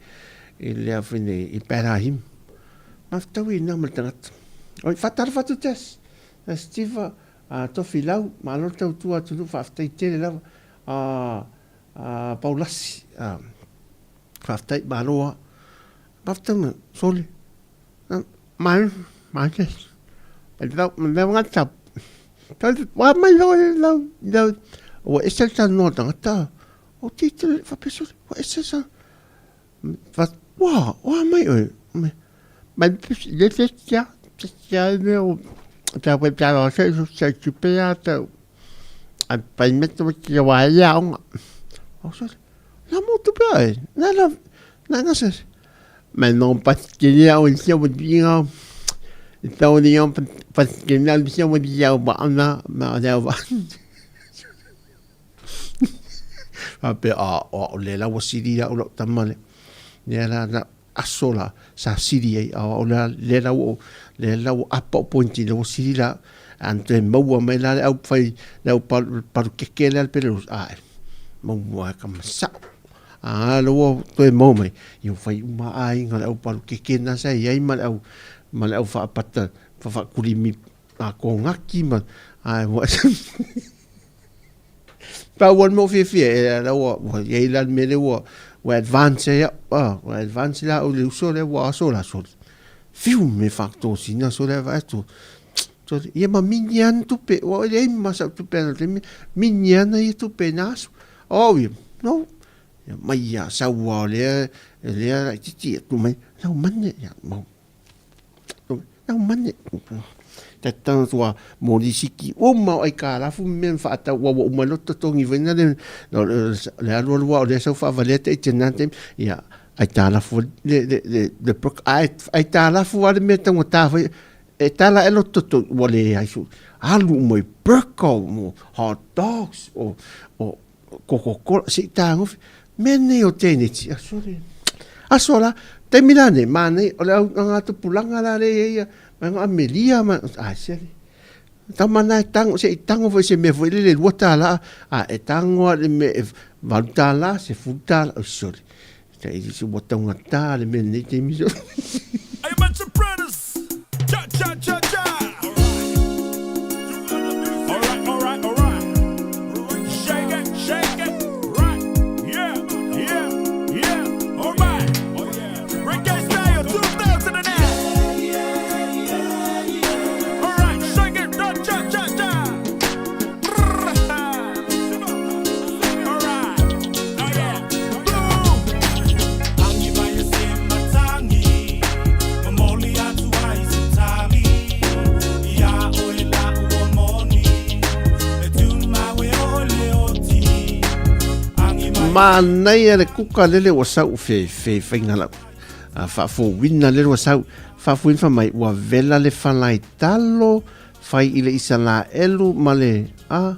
i le a foi nei i Parahim. Ma fetaui ina ma le tagata. Oi faatalofa atu Tess. Steve a Tofilau, malo le tautua atunuu faafetai tele lava. A a Paulasi, a faafetai malo lava. Faafetai ma sole. Mai, mai te. E lau, me lau ngata. Tau, wa mai lau, lau, lau. Ua ese le talanoa tagata. O ti te whapeso, ua ese sa. Fa, wa, wa mai oe. Mai, le te tia, te tia e mea o, te awe te awa se, se te pea te, a pai me te te wa e aonga. O sa, na mo tu pea e, na la, na nga se, Mais non parce que là aussi on dit parce que là aussi on dit na ma va faapea a o le la ua sili au lau tama le lea la na aso la sa sili ai a o le le la ua le la ua apa o pointi le ua sili la a na toe maua mai la le au fai le au palu palu keke lea le pele a maua ka masa'o A la ua toe maua mai, ia ua fai uma aiga le au palu keke na sa i ai ma le au ma le au faapata faakulimi a kogaki ma ae ua Pau lava le mea ua fiafia ai, la ua ua i ai la le mea lea ua ua advance ai au, a ua advance la au i le uso lea ua aso la sole. Fiu me faatosina sole a vaai atu, sole, ia ma mini ana tupe, ua leai ma sau tupe ana taimi, mini ana ia tupe na aso. O au ia, no, ia mai ia sau lava o lea, lea laitiiti atu mai, lau mane, ia mau, lau mane. Tatau atu mo lisiki uma o aikalafu ma mea na faatau aua ua uma loa totogi foi na le, le alualu lava o lea sau faavalea te ite na taimi, ia aitalafu le, le, le, le, aitalafu lava le mea taugata foi, E tala ae loto totogi, ua leai sou, alu uma i burger, o hot dogs, o, o Coca-Cola, se i tagofi. Mea nei o teneti, a sole. Aso la, taimi la nei, manaia, o le au, nga tupulaga la lea e i ai ia, mai nga Amelia ma, a sele. Tama na e tago, se i tago foi se mea foi lele $2, a e tago lava i le mea e $8, $10, oi sole, tai se ua taugata le mea i lenei taimi sole. Manaia le kuka lele ua sau fe fe fainga lau faafouina lele ua sau faafouina fai mai ua vela le falaitalo fai i le Isalaelu ma le a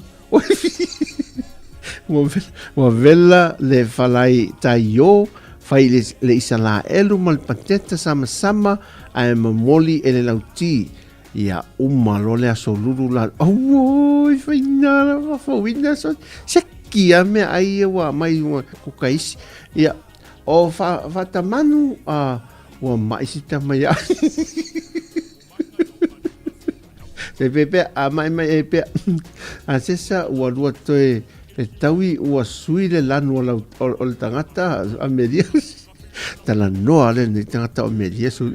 ua vela le falai taio fai i le Isalaelu ma le pateta samasama ae momoli e le lauti ia uma loa le aso lulu la auoi faina la faafouina so seki a mea ai ia ua mai ua kuka isi ia o fa fatamanu a ua mai si tama ia Se pe pea, a mai mai e pea. A sesa ua lua toe fetaui ua sui le lanu o, lau, o, o le tagata a Melia. Talanoa le nei tagata o Melia su.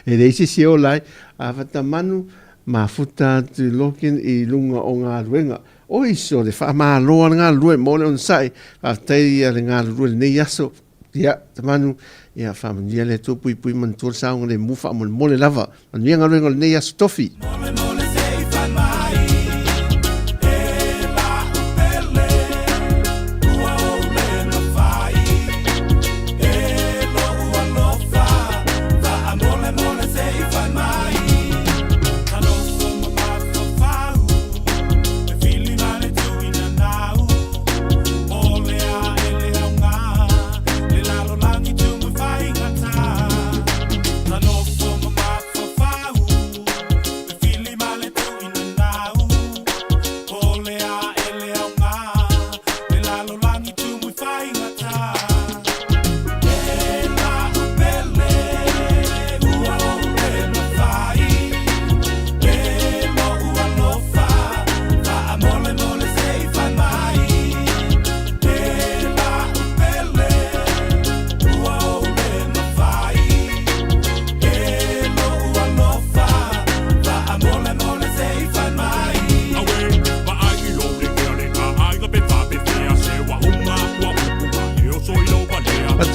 E leai se isi e ola ai. A Fatamanu, mafuta atu i Logan i luga o galuega. Oi sole, faamalo a le galulue mo le onosai. Faafetai a le galulue lenei aso. Ia, Tamanu, ia faamanuia le Atua puipui manatua le saogalemu faamolemole lava. Manuia galuega o lenei aso tofi.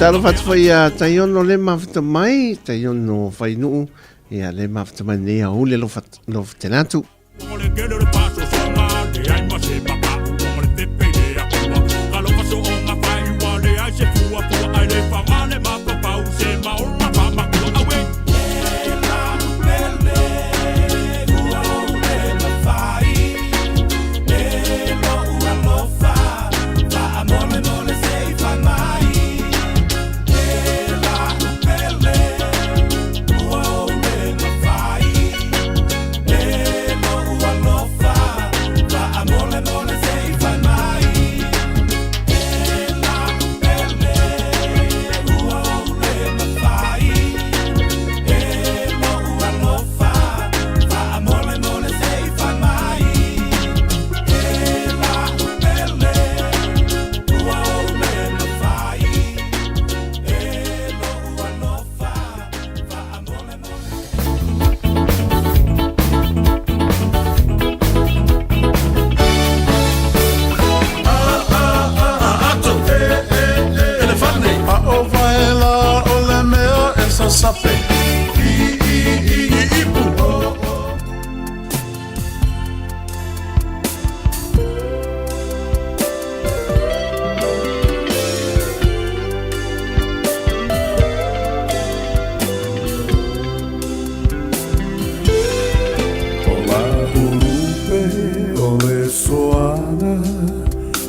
Talofa atu foi ia Taiono le mafuta mai, Taiono Whainuu, ia le mafuta mai nei aouli alofa tele atu.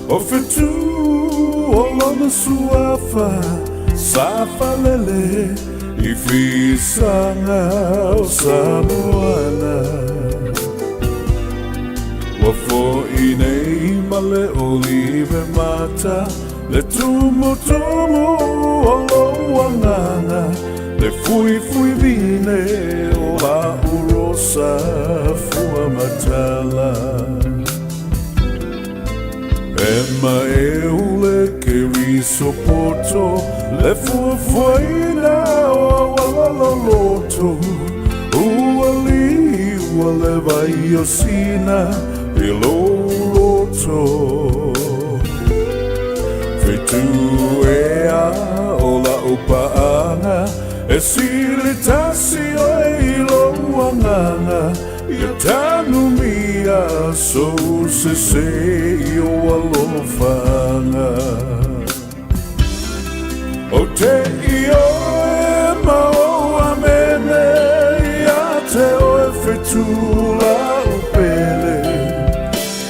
O fetu o lona suafa sa falele i fisaga o Samoana. Ua fo'i nei ma le olive mata, le tumutumu o lou agaga, le fuifui vine o la'u rosa fua matala. E maeu le keriso poto, le fuafuaina o auala loloto, ua liua le vai o Sina i lou loto. Fetu ea o la'u paaga, e sili tasi oe i lou agaga, Ia tanumia sou sese i ou alofaga. Ou te ioe ma ou amene ia te oe fetula u pele.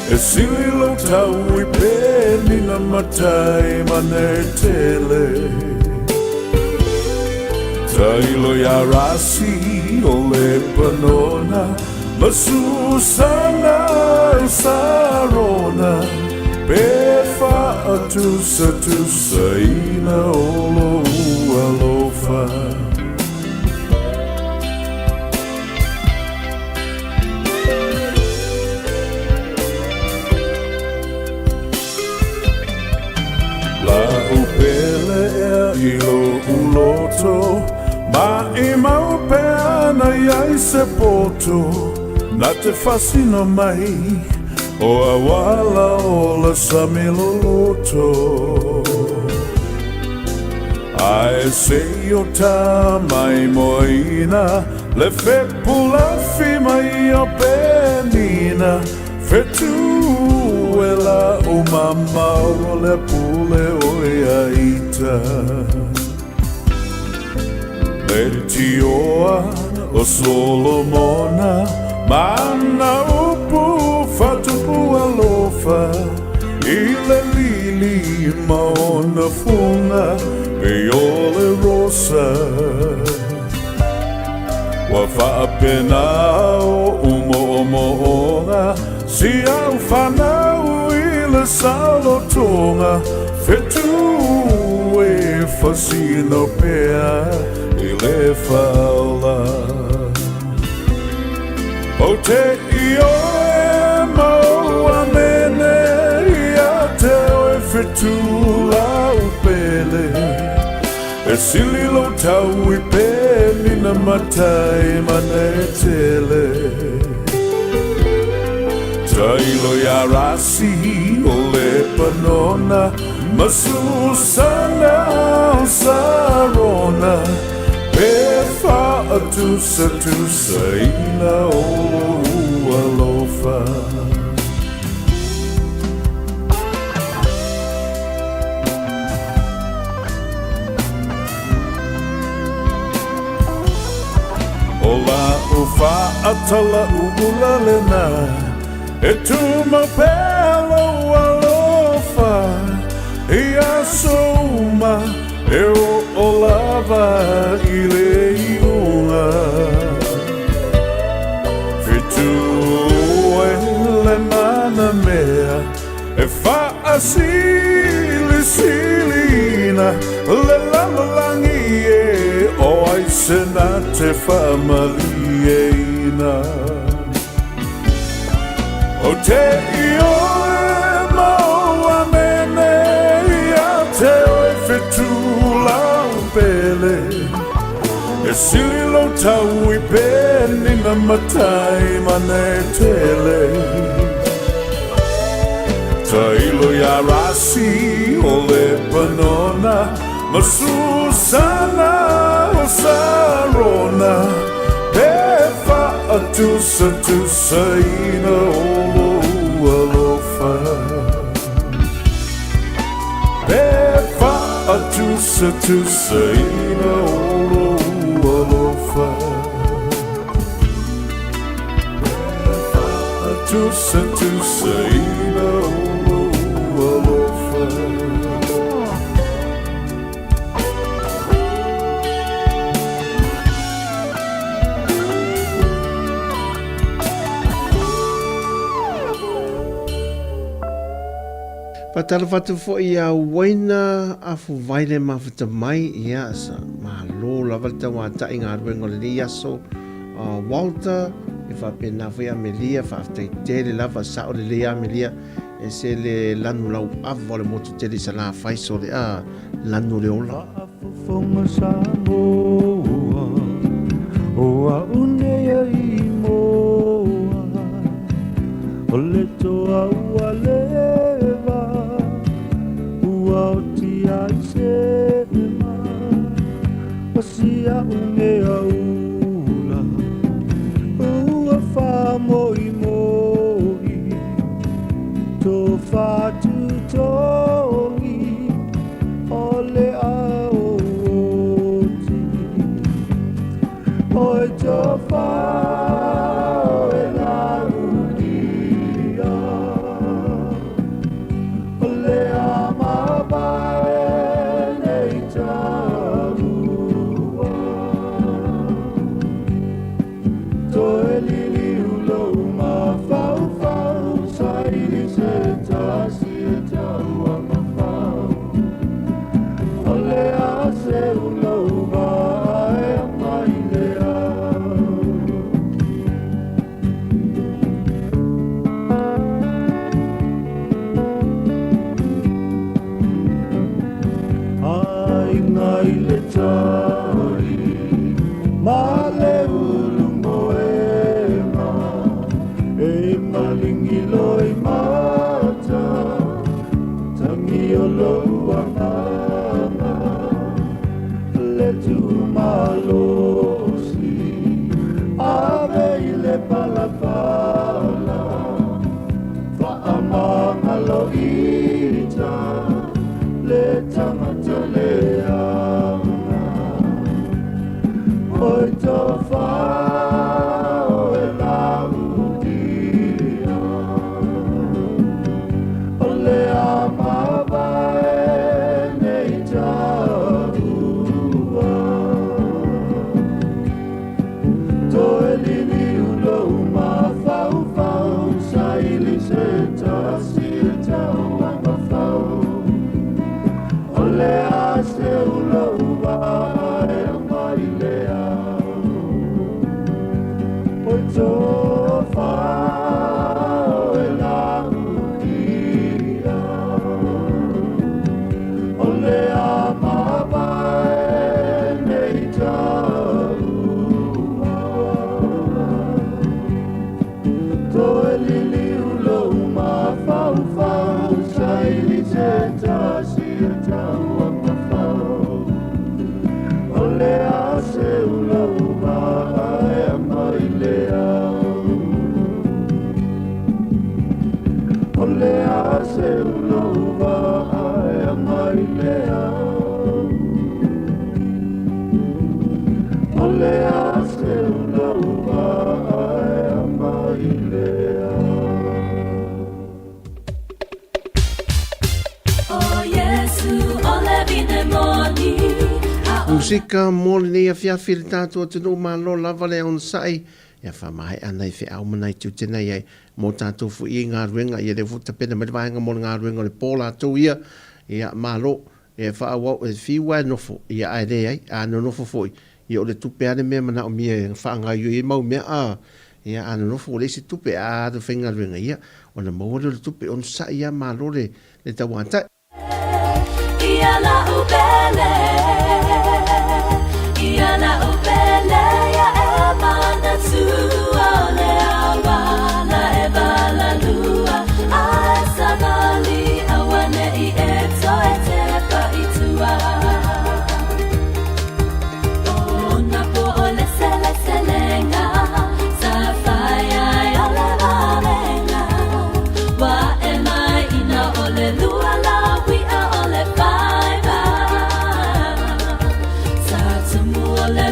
E sili lou tau i penina matai manetele. Tailo iā Rasi o Lepanona, ma Susana o Sarona, pe faatusatusaina o lou alofa. La'u pele ea i lo'u loto, Maʻimau pea ana i ai se poto, Na te fasino mai o auala o le sami loloto. Ae se i o ta maimoaina le fepulafi mai o Penina, Fetu e la o mamao le pule o ia ita. Le tioa o Solomona, mana upu fatupu alofa, i le lili ma ona fuga pei o le rosa. Ua faapena oʻu moʻomoʻoga, si au fanau i le saolotoga, Fetu e fasino pea i le faaola. Ou te ioe ma ou amene ia te oe fetu lau pele. E sili lou tau i penina matai manetele. Tailo iā Rasi o Lepanona ma Susana o Sarona, pe faatusatusaina o lou alofa. O la'u faaʻatala ʻuʻula lena, E tumau pea lou alofa i aso uma, E oo lava i le iuga. Fetu e le mana mea E faasilisiliina le lalolagi e o ai se na te faamalieina. Ou te ioe ma ou amene ia te oe fetu lau pele. E sili lou tau i penina matai manetele. Tailo iā Rasi o Lepanona, ma Susana o Sarona, pe faatusatusaina o lou alofa. Pe faatusatusaina o lou alofa. Pe faatusatusaina o lou alofa. Faatalofa atu foi ia Uaina Afuvaile Mafuta mai, ia, sa malo lava le tauatai galuega o lenei aso. Walter, e faapena foi Amelia, faafetai tele lava, sao lelei Amelia, e se le lanu lau ava o le motu tele i Salafai, so le a lanu le ola. Faafofoga Samoa, o au nei e i moa, o le toa ua leva, ua oti ai se ma, o si a'u mea ula, ua faamoimoi, tofa tutogi, o le ao oti. Oi tofa e lautia, o le a mavae nei taua. Toe liliu lou mafaufau, saili se tasi e tauamafau. O le a seu lou vaa e ama i le ao. Aiga i le tai ma le ulu moega, e malingi loi mata, tangi o lou agaga, le tumalosi, ave i le palapala, faamagalo ita, le tagata leaga. Oi tofa o e lautia, o le a mavae nei taua. Toe liliu lou mafaufau, saili se tasi e tauamafau. O le a seu lou vaa e ama i le ao. Oi tofa o e lautia, o le a mavae nei taua. Toe liliu lou mafaufau, saili se tasi e tauamafau. O le a seu lou vaa e ama i le ao. O le a seu lou vaa e ama i le ao. O le a seu lou vaa e ama i le ao. O Iesu o le vine moni, a o Musika mo lenei afiafi le tatou atunuu malo lava le onosai ia faamaea nai feau ma nai tiute nei ai mo tatou foi i galuega ia lea foi tapena mai le vaega mo le galuega o le po latou ia ia malo e faaauau e fiu lava e nofo ia ae leai a nonofo foi ia o le tupe lava le mea e manaomia e faagaoioi ai mau mea a ia a nonofo ua leai se tupe a alu e faigaluega ia ona maua lea o le tupe onosai lava malo le le tauatai. Ia la'u pele, ia la'u pele, ia e manatua o le awa la e valalua, a e savali auane'i e toe tepa i tua. O na po o le seleselega, sa fai ai o le vavenga, ua e mai ina o le lua la ui'a o le faiva. Sa tumu o le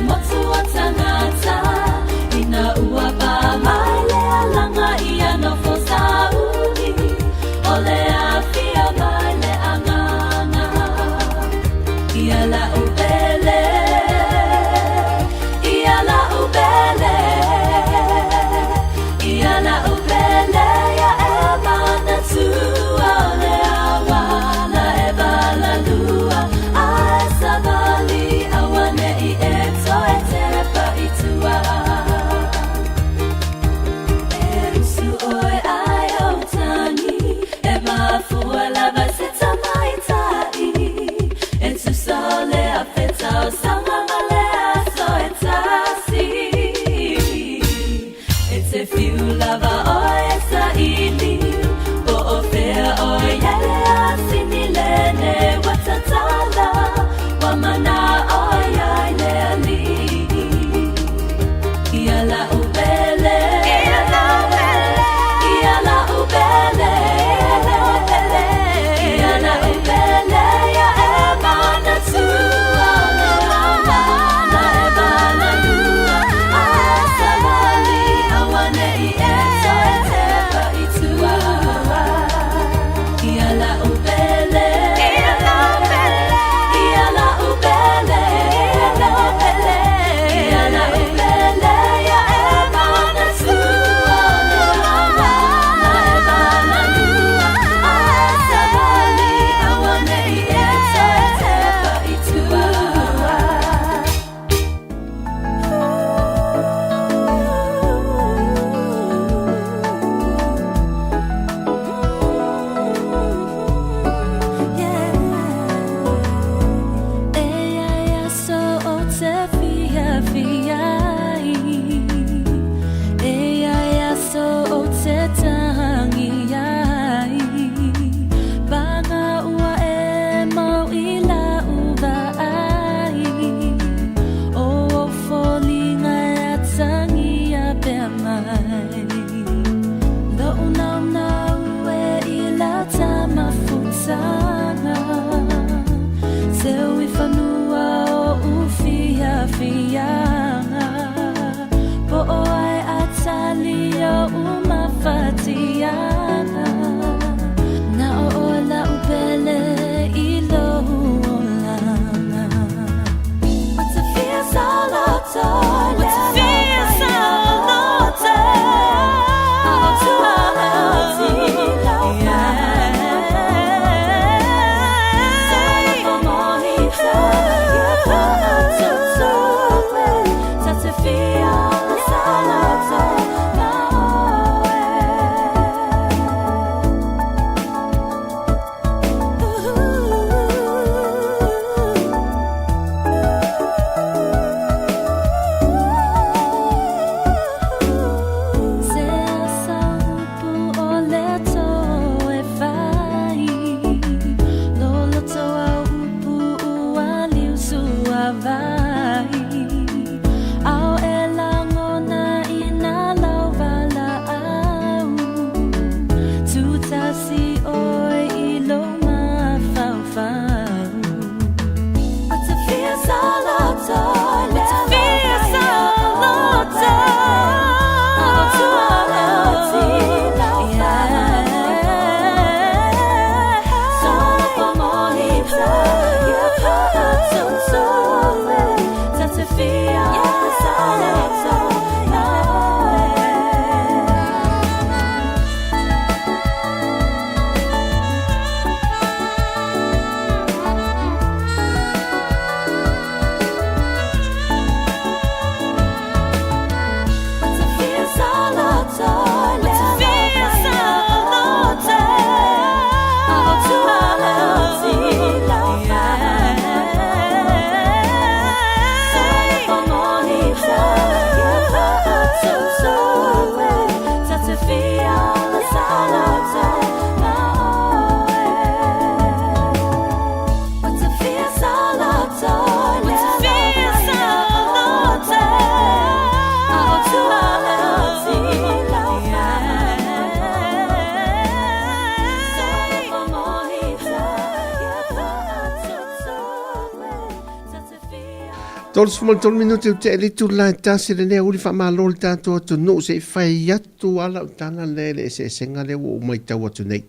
33 minute ua tea i le itula e tasi lenei aoauli faamalo le tatou atunuu se i fai atu lava lau tala lea i le eseesega lea ua ou matau atu nei.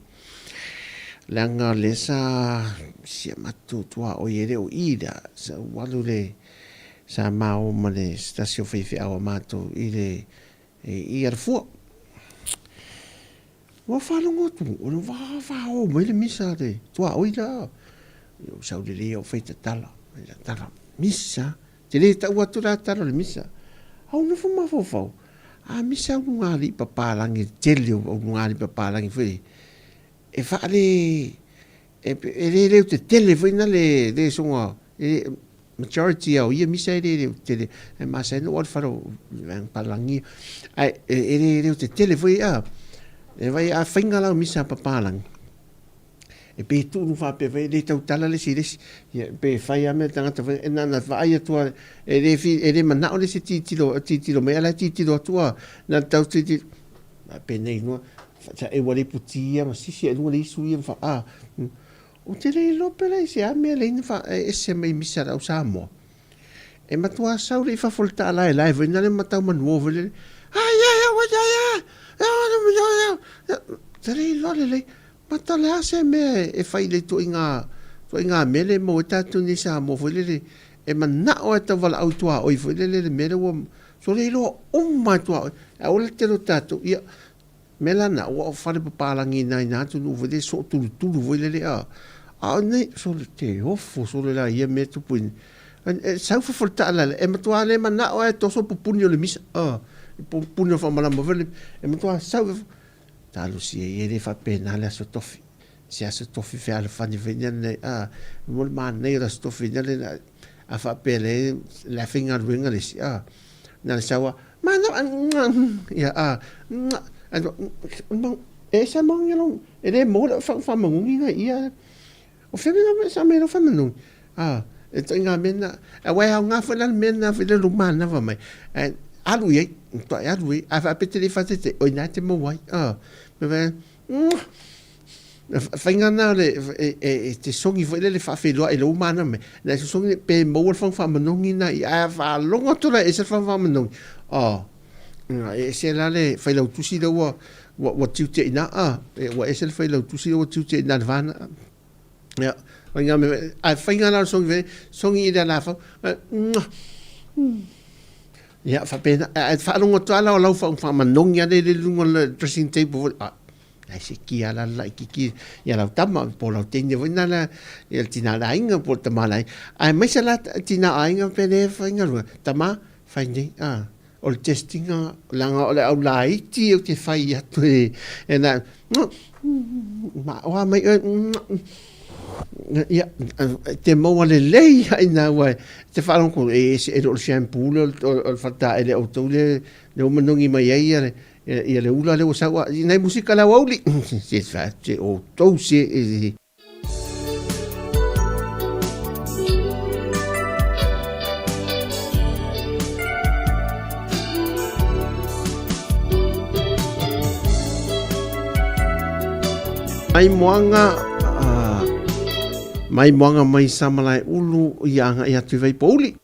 Leaga o lea sa si a matou tuaoi e le o i lea, sa ou alu le sa ma o ma le se tasi o faifeau a matou i le i Alafua. Ua faalogo atu, o le vavao mai le misa a le tuaoi la. Ou sau lelei au fai tatala, fai tatala, misa. Te le tau atu la tala o le misa. Au nofo mafaufau, a misa ulugalii papalagi, le tele o ulugalii papalagi foi e faale, e le leo tetele foi na le le soga e majority lava o ia misa e le leo tetele e masani ona ou alu i fale o vaega papalagi ia ae e le leo tetele foi a e vaai a faiga la o misa a papalagi e pei e tuu faapea foi e le tautala le isi i le isi ia pe fai lava mea a le tagata foi e na ona vaai atu lava e le e le manao le isi e tilotilo tilotilo mai ae la e tilotilo atu a na ona tau tilotilo Penei noa, sa e ua le puti ia ma sisi e luga le isu ia ma a. Ou te le iloa pe la i se a mea lea na fa e ese mai misa le au Samoa. E matua sau le i fafo le taalae lae foi na le matau manuo foi le. Ai ai ai ai ai ai ai. Te le iloa lelei. Mata le a se mea e fai le ituaiga ituaiga mea lea e maua ai tatou nei Samoa foi lele e manao lava e tau valaau i tuaoi foi lele le mea lea ua sole iloa uma lava e tuaoi. Ae aua le tele o tatou ia mea la na ua fale papalagi i nai na atunuu foi lele sootulutulu foi lele a a o nei sole te ofo sole la ia mea tupu i e sau fafo le taalala e matua le manao lava e toso pupuni o le misa a pupuni o le faamalama foi lele e matua sau Talosia ia e le faapena le Aso Tofi. Se Aso Tofi fealofani foi lea nei, a, mo le manaia o le Aso Tofi lea le, a faapea le, le a faigaluega le isi, a, na le sau a, mana, ia, a, e ese mau ia lau, e le maua lau faamanugi na ia, O fea mea sa aumai ai lau faamanogi? A, e ituaiga mea lena. Aua e aoga foi la le mea lena foi lea lou manava mai. Ae alu i ai, matuai alu i ai. A faapea e te le i faatetei, o i ina e te maua ai. A, faiga lena o le, e te sogi foi lele faafeiloai i lou manava mai. Na e sosogi pe maua le fagu faamanogi lena i i, ae a faalogo atu la e ese le fagu faamanogi, a, e ese la le failautusi lea ua ua tiute i ina, a, ua ese le failautusi lea ua tiute i ina i le va lena. Ia, faiga mea, ae faiga la o le sogi foi, sogi i le alafau, ia, faapena, ae faalogo atu lava la o lau faamanogi lea i luga o le dressing table foi, a, ai se kia la laitiiti ia lau tama po o lau teine foi na la ia le tina le aiga po o le tama le aiga. Aemaise la tina aiga pe le faigaluega, tama, fai nei, a. O le testing-a, leaga o le au laiti ou te fai atu e, e na, ma oa mai oe, ia, te maua lelei ai na ua te faalogo e ese e le o le shampoo lea o le faletaele a outou lea ua manogi mai ai ia le ia le ula lea ua sau a, nai musika le aoauli, se se outou se Mai moaga mai moaga mai Samalaeulu ia agai atu i Vaipouli.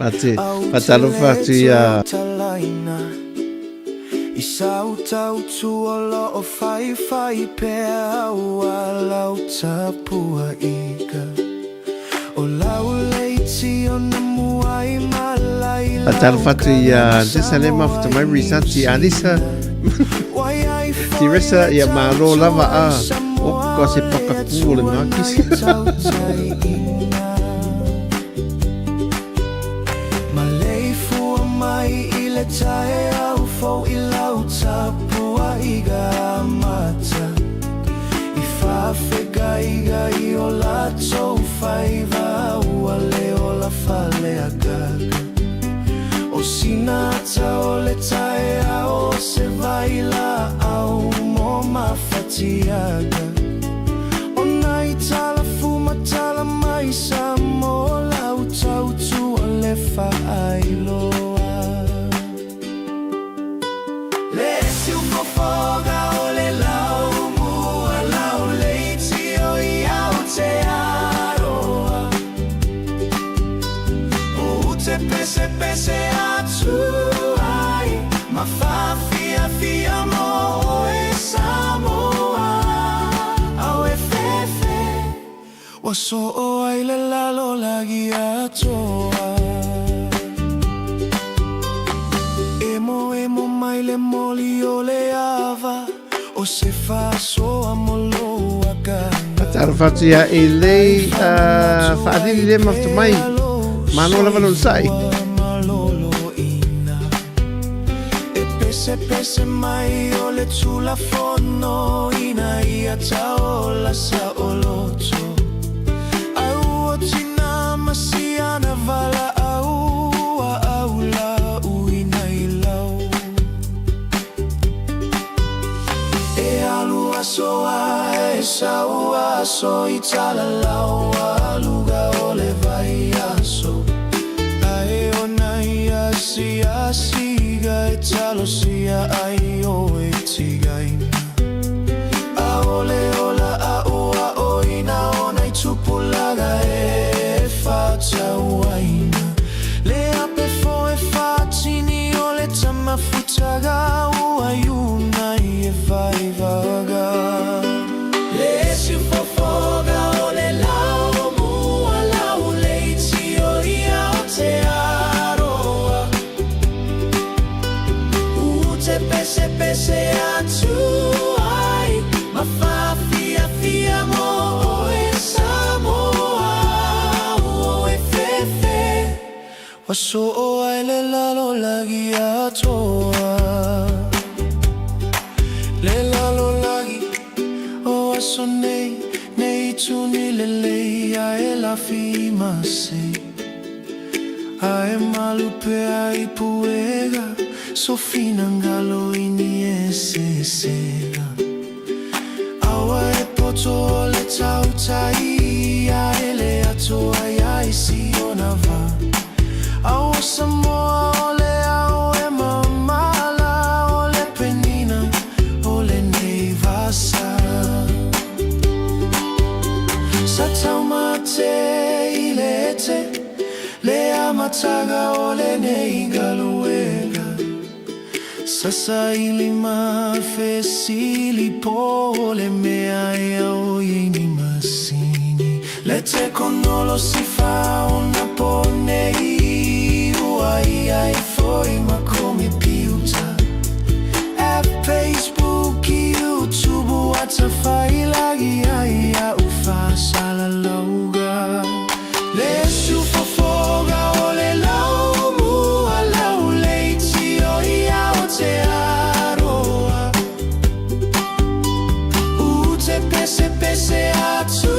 Ate, faatalofa atu iā. I sau tautua lo o faifai pea ua lau tapuaiga O lau leiti o na muai ma laila Faatalofa atu iā Lisa le mafuta mai Risati Alisa Tiresa ia malo lava a o ka se pakakū o le ngakisi. Maleifua mai i le taeao fou i lau tapuaiga amata I faafegaigai o latou faiva ua le ola faleagaga O sina ata o le taeao o se vailaau mo mafatiaga O nai tala fumatala mai Samoa lau tautua le faailoa Le siufofoga o le laumua lau leiti o i Aotearoa O te pesepese atu ai ma faafiafia mo oe Samoa Au e fefe Ua soo ai le lalolagi atoa Emoemo mai le moli o le ava O se faasoa mo lou agaga Faatalofa atu iā Elei uh, Faalili le mafuta mai. Malo lava lou sai. E pesepese mai o le Tulafono ina ia taola saoloto Ai ua tina ma siana valaau ua au la uina i lau E alu aso a e sau aso i talalau aluga o le vaiaso Ae ona ia asiasiga e talosia ai oe tigaina Aole ola aʻoaʻoina o nai tupulaga e faatauaina Le ape fo e faatini o le tamafutaga ua iuna i e vaivaga Le siufofoga o le lau mua lau leiti o i Aotearoa U te pesepese atu ai ma faafiafia mo oe Samoa o e fefe Ua soo ai le lalolagi atoa Le lalolagi o aso nei Nei tuni lelei ae lafi mase Ae malu pea i puega So finagalo i ni eseesega Aua e poto o le tautai Ae le atoa ia i si ona va Aua Samoa o le ao e mamala O le penina o lenei vasa Sa taumate i le ete Le amataga o lenei galuega Sa saili ma fesili po o le mea e ao i ni masini Le tekonolosi faaonaponei ua i ai foi ma komepiuta App Facebook YouTube WhatsApp failagi ai a'u faasalalauga Le siufofoga o le laumua lau leiti o i Aotearoa U te pesepese atu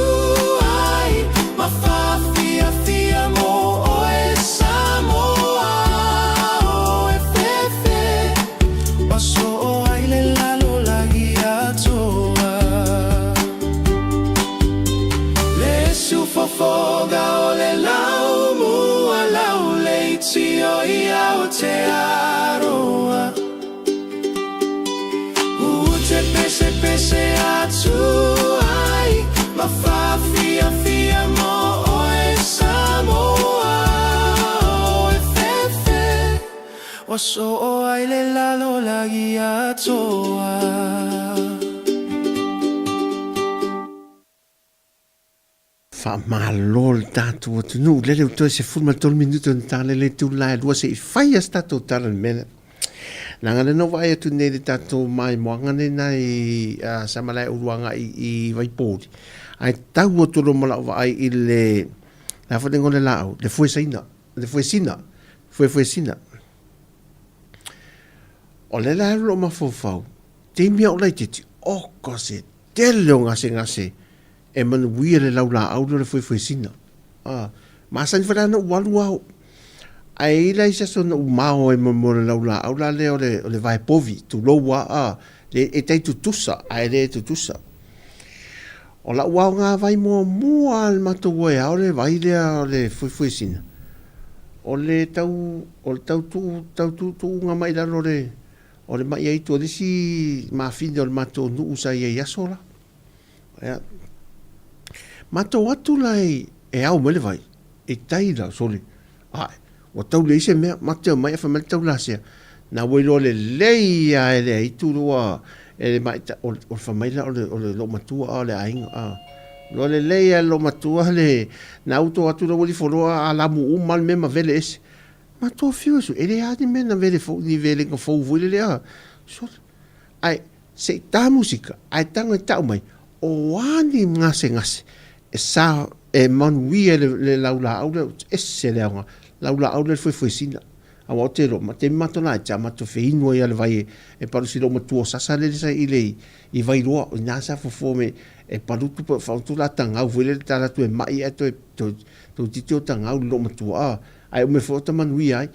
ai ma faafiafia mo oe Samoa o e. Ua soo ai le lalolagi atoa. Faamalo le tatou atunuu, lele ua toe 13 minute ona tala le itula e 2 se i fai a se tatou tala i le mea lea. Leaga lea na ou vaai atu nei i le tatou maimoaga nei na i Samalaeulu agai i Vaipouli, ae tau atu loa ma lau vaai i le, le a foi le igoa o le laau, le fuesaina, le fuesina, fuefuesina. O lea la e alu lou mafaufau, taimi a o laitiiti, oka se tele o gasegase e manuia le laulaau lea o le fuefuesina. A, masani foi la ona ou alu au. Ae i ai la isi aso na ou mao ai ma le laulaau la lea o le, o le vae povi, tulou a, a, le, e tai tutusa, ae le tutusa. O lau aoga vai muamua lava i le matou uaeao le vai lea o le fuefuesina, o le tau, o le tau tuu, tau tuutuuga mai lalo o le, o le ma'i aitu a le isi mafine o le matou nuu sa i ai i aso la. Ia, matou atu la e ao mai le vai, e tai la, sole, ae, ua tau leai se mea, matou te omai ae fai mai le taulasea, na ua iloa lelei lava e le aitu ua, e le mai, o le fai mai la o le loomatua a o le aiga, a. Iloa lelei lava e le loomatua le, na uto atu le ualifoloa a lamu uma lava le mea ma vele ese. Matou afio e sui, e leai lava ni mea na vele fou, ni velega fou foi lele a, sole. Ae se i ta musika, ae tago e tau mai, o a ni gasegase e sa e manuia le, le laulaau lea, ese le aoga, laulaau lea le fuefuesina. Aua ou te iloa, ma taimi matou laiti, sa matou feinu ai lava i le vai e, e palusi lou matua o sasa lele sa i le i Vailoa, o ina sa fofo me e palutu pe faautu la tagau foi lele ta alu atu e mai ae toe toe toeitiiti o tagau i le loomatua a, ae ume foi o ta manuia ai.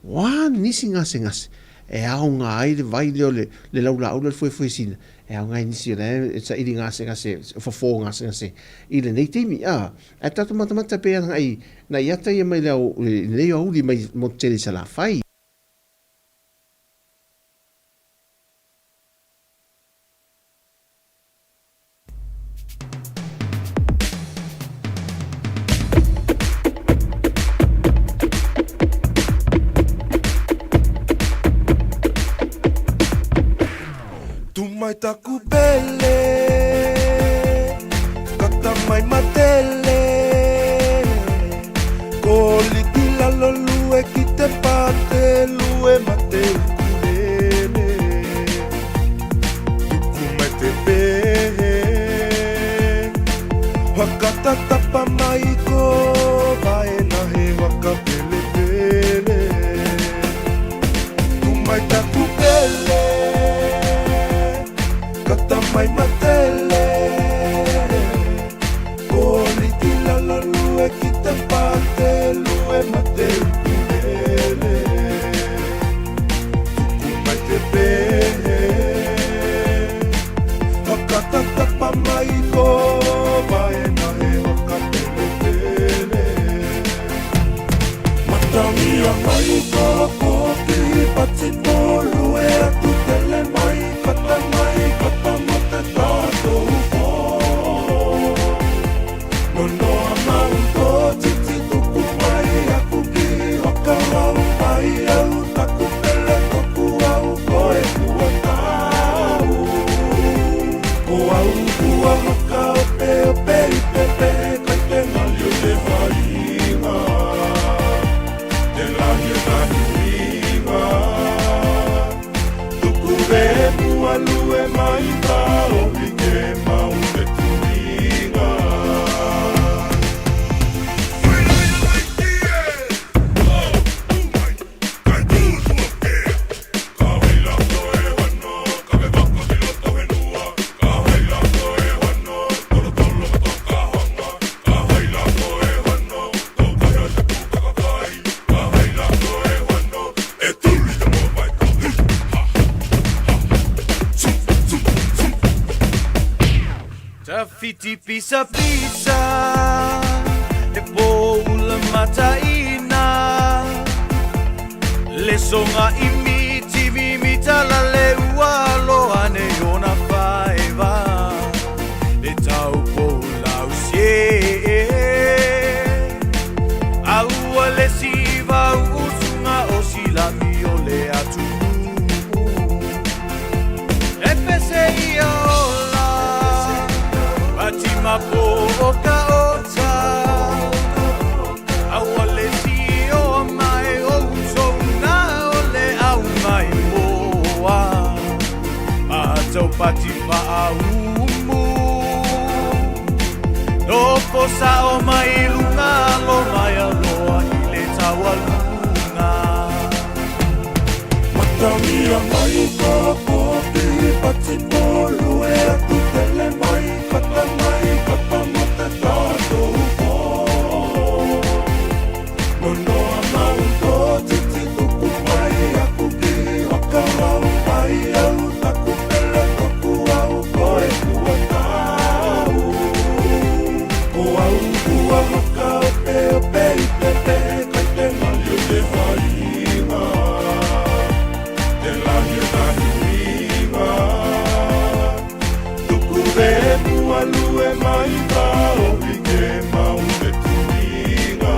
O a nisi gasegase e aoga ai le vai lea o le laulaau lea o le fuefuesina, e aoga ai nisi o la e saili gasegase, fofo gasegase i lenei taimi. A, ae tatou matamata pea agai nai ata ia mai le ao, i lenei aoauli mai motu tele i Salafai. Tu mai taku pele, kata mai matele, Ko liti lalo lue ki te pate lue mate ukulele. Tuku mai te pehe, whakatatapa mai ko vaena he waka pelepele. Tu mai taku pele, kata mai matele. Ko liti lalo lue ki te pate lue mate ukulele. Tuku mai te pehe, whakatatapa mai ko waena he waka pelepele. Matangia mai ko pōkihi pati pōlue atu tele mai kata mai kata mo te tātou pō. Nonoa mau tō titi tuku mai aku ki whakarau mai au taku pele toku au koe kua tau. Ko au kua whakaopeope i te pehe kai te ngaliu te whainga. Te lahi o tahi huinga. Tuku re mua lue mai taohi ke mau te tuinga. Tawhiti pisa pisa Te pō ula mataina Le songa i miti mimita la le ua loa nei ona faeva Le tau pou lau sie A ua le siva usuga o silami o le o ka ota A ua le sioa mai o outou na o le au mai moa A tau pati faaumu Nofo sao mai luga lo mai aloa i le taualuga. Matalia mai ka pō pati polu e atu tele mai kata mai kata mo te tātou pō. Nonoa mau tō titi tuku mai aku ki whakarau mai au taku pele toku au koe kua tau. Ko au kua whakaopeope i te te kai te mali o te whainga. Te lahi o tahi uiga. Tuku re mua lue mai tao i ke mau te tuiga.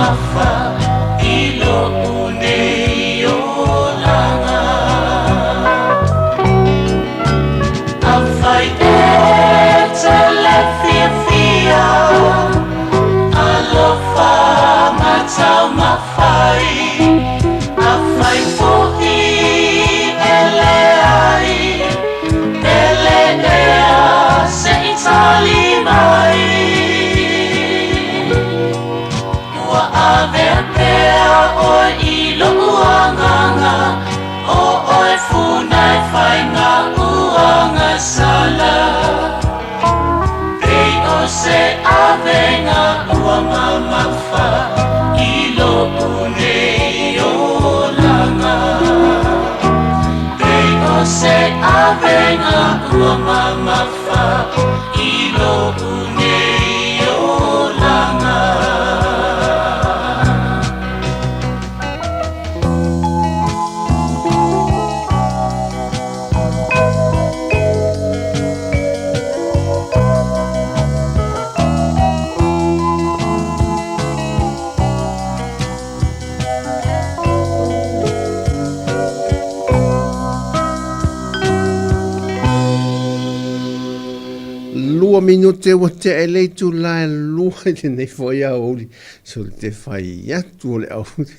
mamafa i lo'u nei olaga. Afai e te le fiafia, alofa ma taumafai. Afai fo'i e leai, pele ea se i tali mai. Ua avea pea oe i lo'u agaga, o oe funa e fai ma'u agasala. Pei o se avega ua mamafa i lo'u nei olaga. Pei o se avega ua mamafa i lo'u nei olaga. Lua minute ua tea i le itula e lua i lenei foi aoauli. Sole te fai atu o le aoauli.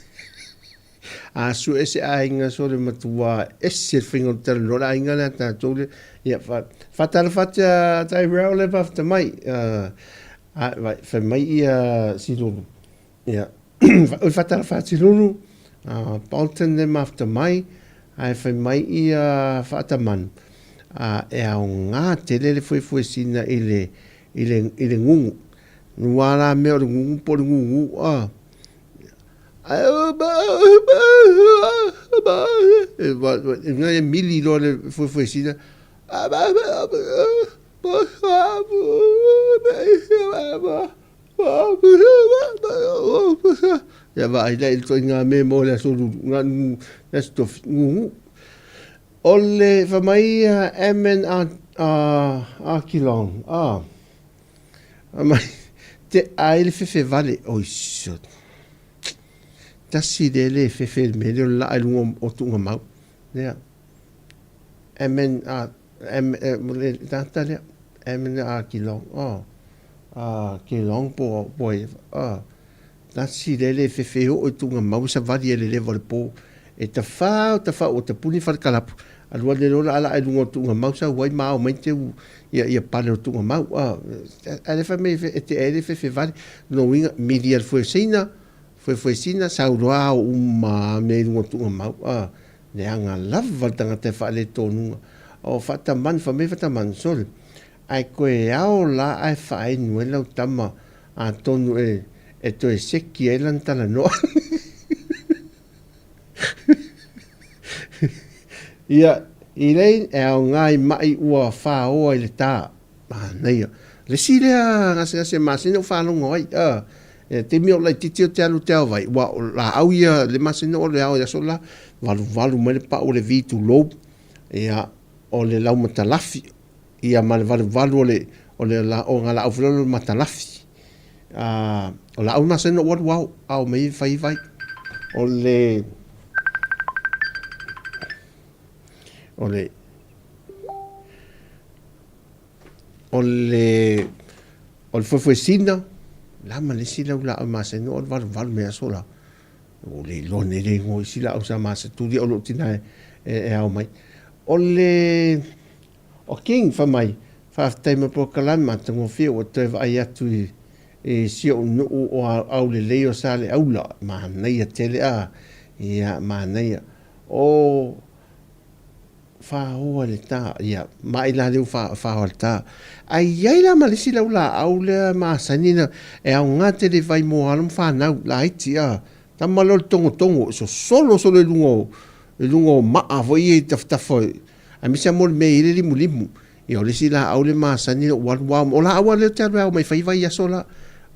A sue se aiga sole matua ese le faiga o le talanoa le aiga lea a tatou lea. Ia, fa, faatalofa atu ia Tyrell le fafita mai. A, vai, fai mai ia Silulu. Ia, oi faatalofa atu Silulu, Bolton le mafita mai, ae fai mai ia Faatamanu, e aoga tele le fuefuesina i le, i le, i le gugu. Nua la mea o le gugu po o le gugu, E mili loa le fuefuesina. Ia vaai la i le ituaiga mea mo le aso Lulu, le aso Tofi, gugu. O le fai mai ia MN Akilong, fai mai, te ai le fefe vale, oi shit. Tasi lea le fefe i le mea lea o le laa i luga o Tuugamau. Lea. MN A, M, le tagata lea. MN A Kilong. Oh. A Kilong po, po ai. Oh. Tasi lea le fefe oo i Tuugamau e savali ai le leva o le po. E tawhau, tawhau, o tapuni wharekalapu. Alu ane loa la ala i luga o Tuugamau sau ai ma ao mai te u, ia, ia pale o Tuugamau. Ah, a le fai mai e te ai le fefe vale. Lona uiga, mili a le fueseina, fuefuesina, sau loa ao uma a mea i luga o Tuugamau. Ah, leaga lava le tagata e faaletonuga. O Faatamanu, fai mai Faatamanu, sole, ae koe ao la ae faainu ai lau tama atonu e, e toe seki ai lana talanoa. Ia, i lei, e aoga i maʻi ua fāoa i le tā. Manaia. Le isi lea gasegase masina ua faalogo ai, a, e taimi o laitiiti o te alu te ao vai, ua o laau ia le masina o le ao i aso la, valuvalu mai le pau o le vi tulou, ia, o le laumatalafi, ia ma le valuvalu o le, o le, o ngā laau foi lea o le matalafi. A, o laau masani ou alu ao, ao mai fai vai. O le, o le, o le, o le fuefuesina, la ma le isi lau laau masani o le valuvalu mai aso la. Ua le iloa nei le igoa o isi laau sa masatuli o lou tina e, e, e ao mai. O le, O King fai mai, Faafetai mo polokalame matagofie ua toe vaai atu i i si ou nuu o Aulelei o Saleaula. Manaia tele a. Ia, manaia. O Faoa le ta, ia, ma i la lea ua faoa le ta. Ae i ai la ma le isi lau laau lea masani na e aoga tele i vai mo alo ma fanau laiti a. Tama lea o le togotogo, e sosolo solo i luga o i luga o maa foi ia i tafatafa Aemaise lava mo le mea e i ai le limulimu. Ia, o le isi laau le masani lou alu ao, o laau lava lea ou te alu e ao mai fai vaiaso la.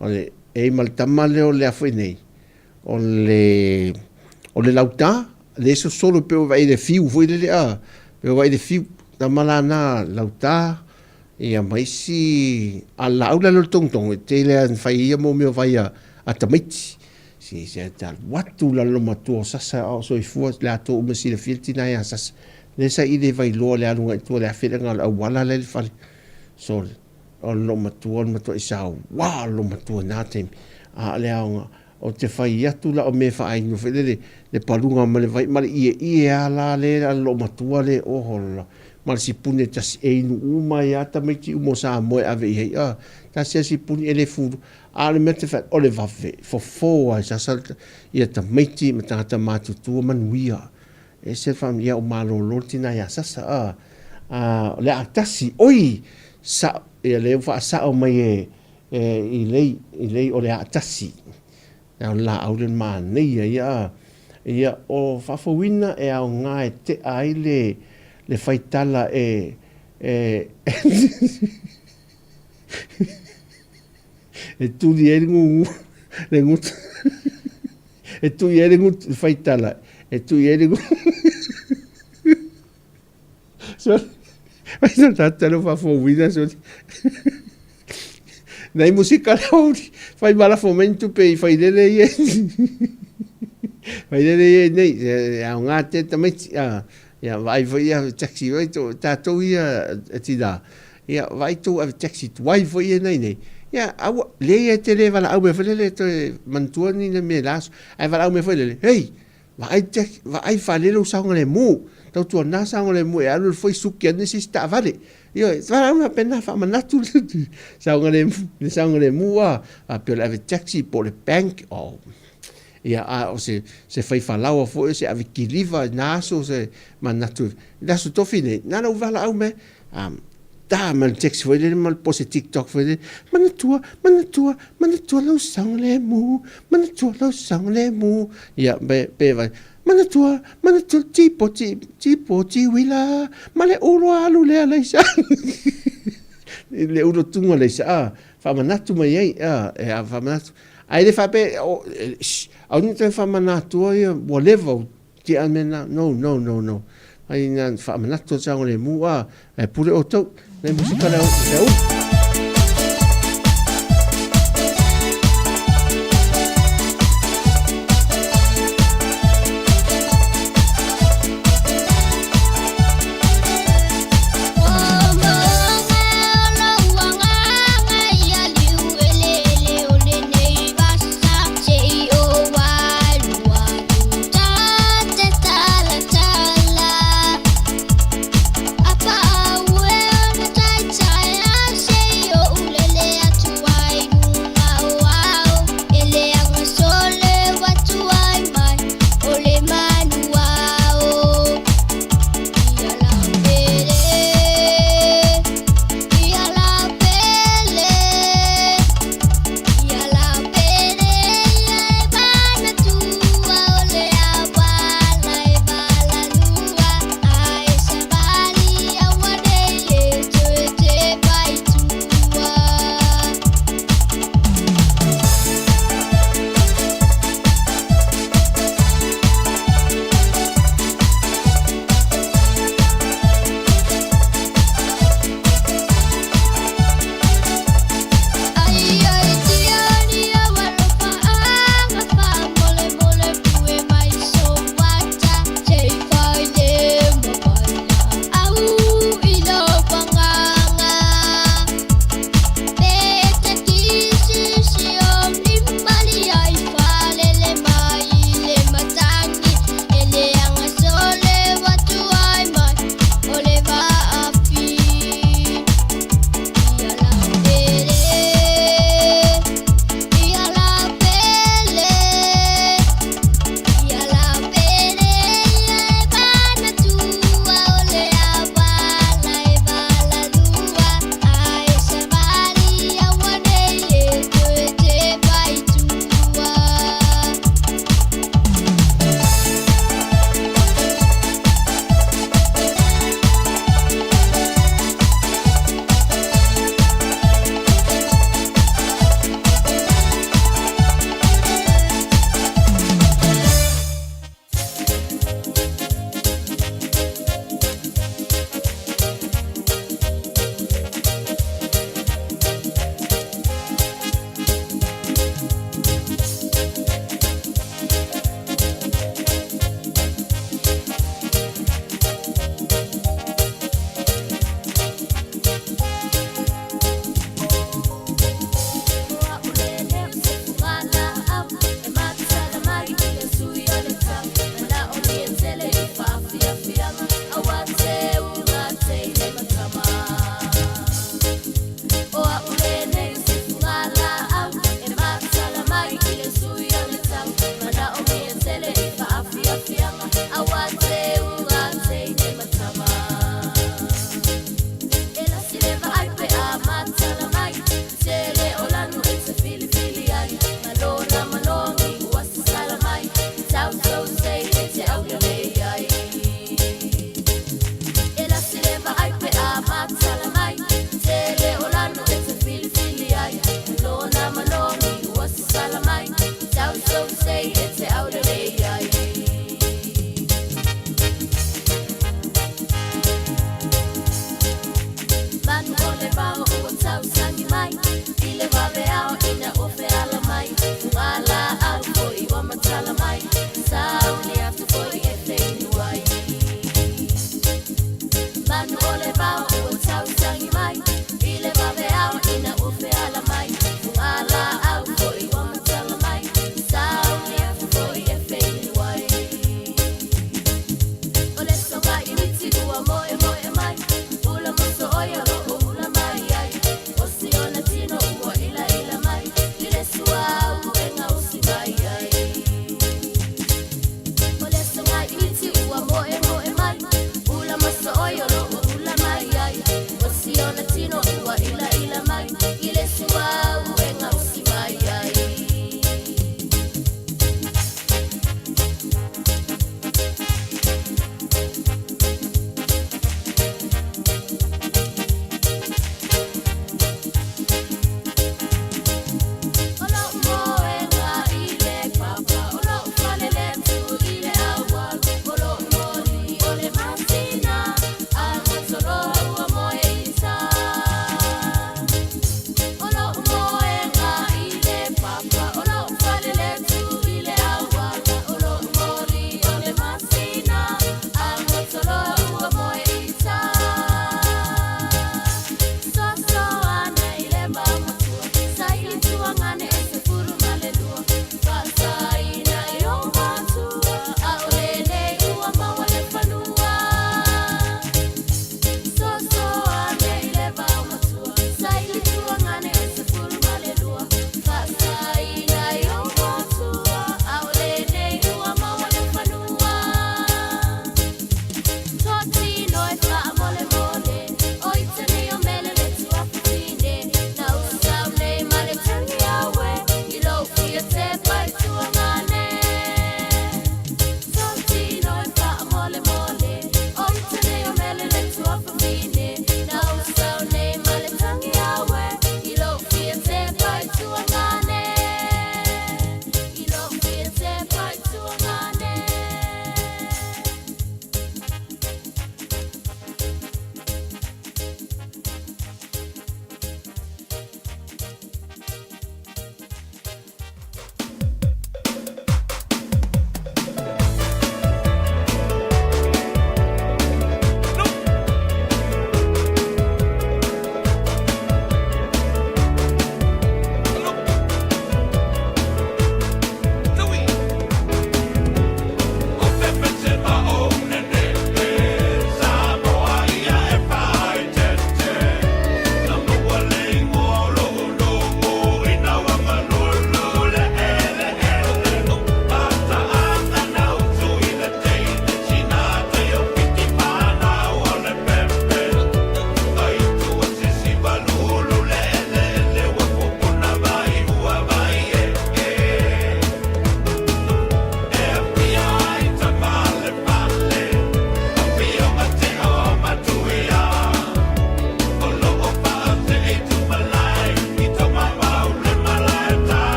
O le, e i ai ma le tama lea o le a foi nei, o le, o le lauta, lea e sosolo pei ua vaai i le fiu foi lele a, pei ua vaai i le fiu. Tama la na lauta, ia ma isi, a o le laau la lea o le togotogo, e tele lava ina fai ai ia mea o vai a tamaiti. Si se ta alu atu la loomatua o Sasa a o soifua le latou uma silafia le tina ia Sasa. Lea sa i le vailoa le aluga i tua le afelega o le auala la i le fale. Sole, o le loomatua o le matuai saua le loomatua i na taimi. A o le aoga, ou te fai atu la o mea faainu foi lele, le paluga ma le vai ma le ieie lava la le a le loomatua le, oho la, ma le sipuni e tasi e inu uma ai lava tamaiti uma o Samoa e ave i ai. Ah, tasi lava sipuni e le fulu. A o le mea te fai, o le vave, fofo lava e sasa ia tamaiti ma tagata matutua manuia. E ese le faamanuia, ia ua malolo le tina ia Sasa, a, a, o le a tasi, oi, sa, ia lea ua faasao mai e, e, i lei, i lei o le a tasi. Ia o le laau le manaia ia, a, ia o faafouina e aoga e tea ai le, le faitala e, e, e tuli ai le gugu, le gutu, e tui ai le gutu, le faitala, e tui ai le gugu. Sorry. Vai sa tata lo faafouina sorry. Nai musika le aoauli, fai malafo mai ni tupe i failele ia. Failele ia nei, e aoga te tamaiti. Ia vaai foi ia taxi foi to tatou ia e tina. Ia vaai tou ave taxi tuai foi ia nei nei. Ia aua leai e te le valaau mea foi lele e toe manatua ni na mea la aso. Ae valaau mea foi lele, hei, vaai taxi, vaai fale lou saogalemu. Tautuana saogalemu e alu alu foi suki ane se isi taavale. Ioe, valaau mea faapena faamanatu le saogalemu, le saogalemu a, faapea o le ave taxi po o le bank, oh. Ia, a o se, se fai falaoa foi, o se ave kiliva i nā aso, se manatu, i le aso tofi nei, na ona ou valaau mai, a, ta ma le text foi lele ma le po se TikTok foi lele, manatua, manatua, manatua lou saogalemu, manatua lou saogalemu, ia, pe, pe vai, manatua, manatua le tipoti, tipoti uila, ma le ulu alu lea laisa, le ulu tuga laisa, a, faamanatu mai ai, a, e a, faamanatu, Ae le faapea, oh, shh, aua ne i toe faamanatua ia, ua leva, ua tea mea na. No, no, no, no. Ai na faamanatu le saogalemu, ah, ae pule outou. Nei musika le le ulu.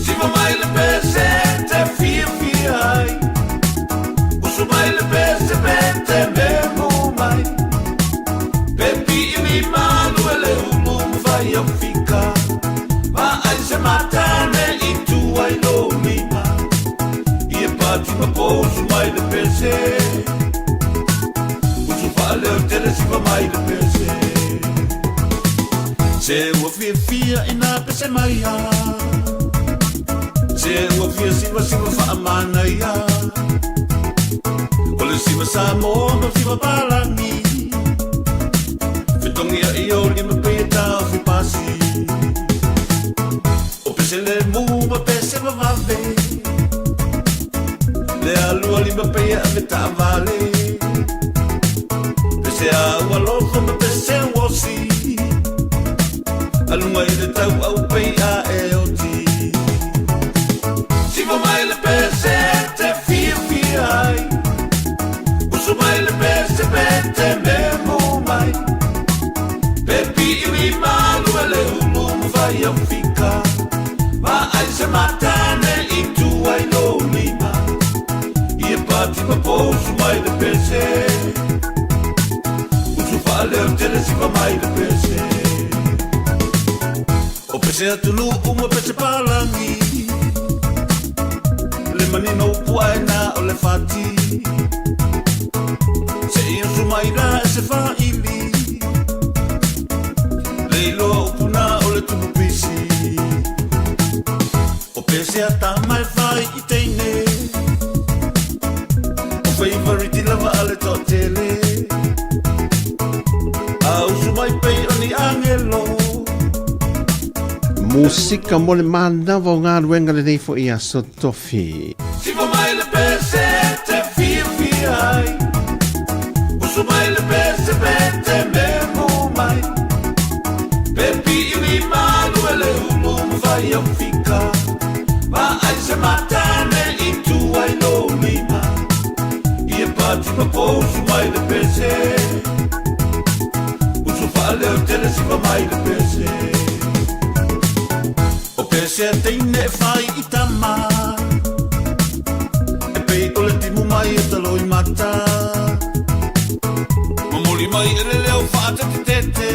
Siva mai le pese te fiafia ai Usu mai le pese pe te memo mai Pe pi'i malu e le ulu mawhai au fika Ma ai se matane i tua i lo lima I e pati ma pousu mai le pese Usu whaaleo tele siva mai le pese Se ua fiafia ina pese mai a Se ua fia siva siva whaamanaia O le siva Samoa ma siva Palangi Fetongia i o lima pe e tau fi pasi O pese le mu ma pese vavave Le alua lima pe e ave taavale Pese a ua alofa ma pese uosi Alunga i le tau au pei a e oti Siva mai le pese te fiafia ai Usu mai le pese pe te memo mai Pe pi'i malu e le ulu mawhai au fika Ma ai se matane i tua i lo lima I e pati ma pousu mai le pese Usu whaaleo tele siva mai le pese O pese atunu uma pese palangi Le manino upu ae na o le fati Se i usu mai la e se whaili Le iloa upu na o le tupu pisi O pese a tama e whai i teine O favorite lava a le toatele A usu mai pei o ni angelo Musika mo le manava o galuega lenei fo'i aso tofi. Siva mai le pese te fiafia ai Usu mai le pese pe te memo mai Pe pi'i malu e le ulu mawhai au fika Ma ai se matane i tua i lo lima I e pati ma pousu mai le pese Usu whaaleo tele siva mai le pese O pese a teine e whai i tama E pei o le timu mai e talo i mata Mamoli mai e le leo whaatete tete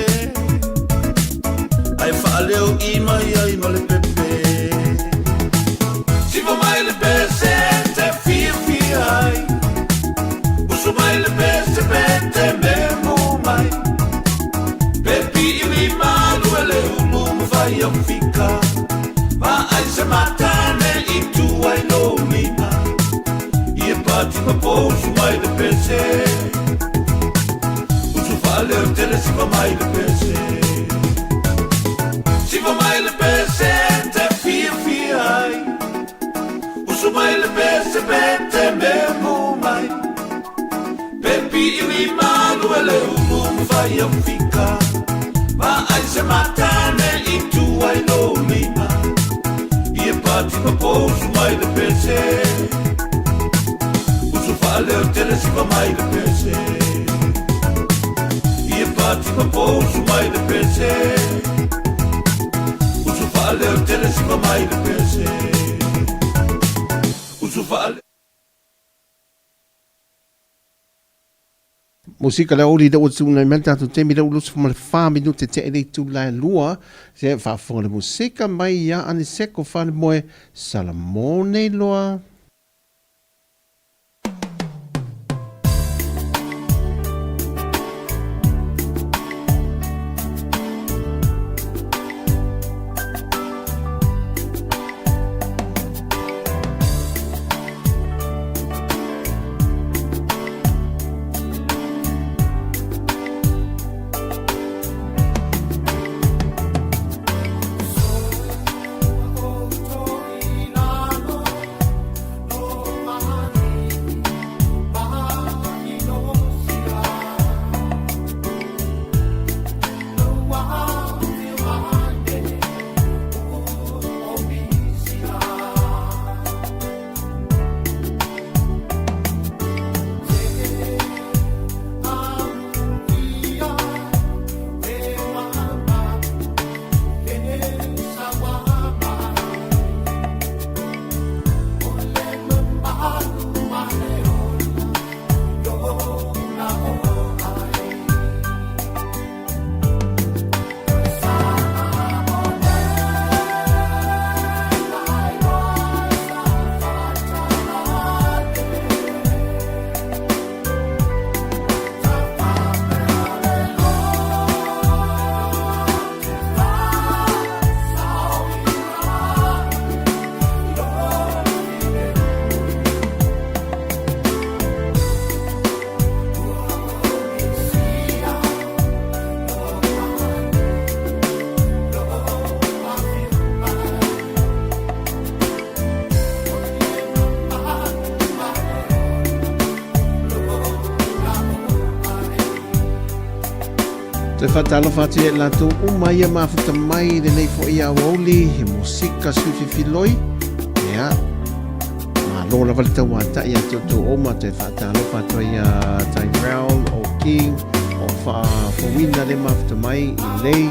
Ai whaaleo i mai ai ma le pepe Siva mai le pese te fiafia ai Usu mai le pese pe te memo mai Pe pi'i malu e le ulu mawhai au fika Ma ai se matane i tua i lo lima I e pati ma pousu mai le pese Usu whaaleo tele siva mai le pese Siva mai le pese te fiafia ai Usu mai le pese pe te memo mai Pe pi'i malu e le ulu mawhai au fika Ma ai se matane i tua i lo lima I e pati ma pousu mai le pese Usu whaaleo tele siva mai le pese I e pati ma pousu mai le pese Usu whaaleo tele siva mai le pese Usu whaaleo Musika le oli le ua tuuna mai le tatou taimi le ua 24 minute te le itula e lua se faafofoga le musika mai ia Aniseko Falemoe Salamone loa. Toe faatalofa atu ia i latou uma ia mafuta mai i lenei foi aoauli i musika sui fifiloi. Ia, malo lava le tauatai ia te outou uma. Toe faatalofa atu ai ia Tyrell, o King, o Faafouina le mafuta mai i lei.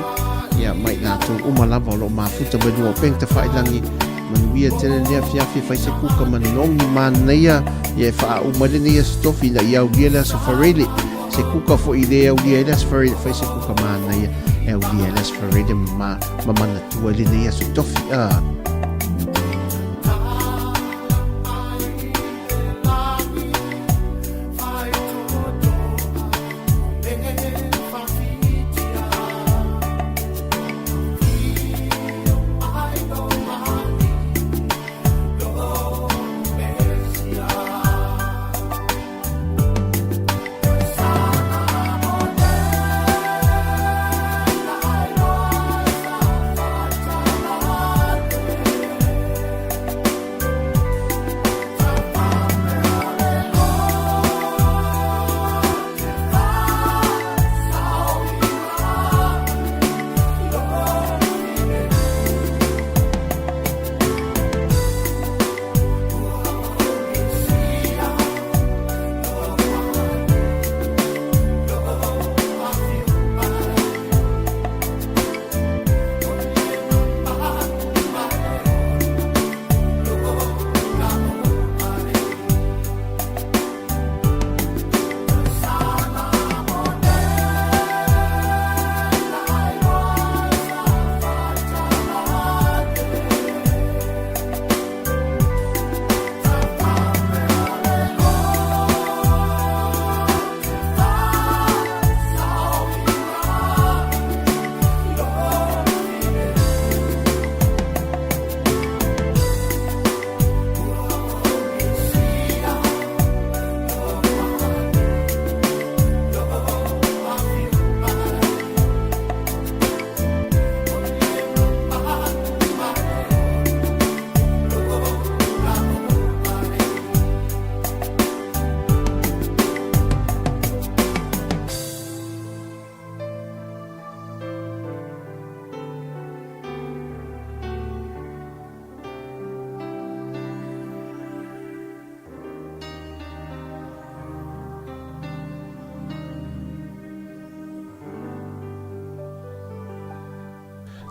Ia, mai latou uma lava o lo o mafuta mai lua o Peng Tafailangi. Manuia tele lenei afiafi e fai se kuka manogi manaia ia e faauma ai lenei aso tofi ina ia aulia le aso Faraile. Se kuka foi i le aulia ai le aso Faraile, fai se kuka manaia e aulia ai le aso Faraile ma, ma manatua ai lenei aso tofi. Ah.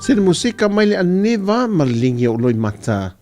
Se le musika mai le aneva ma le ligi o Loimata.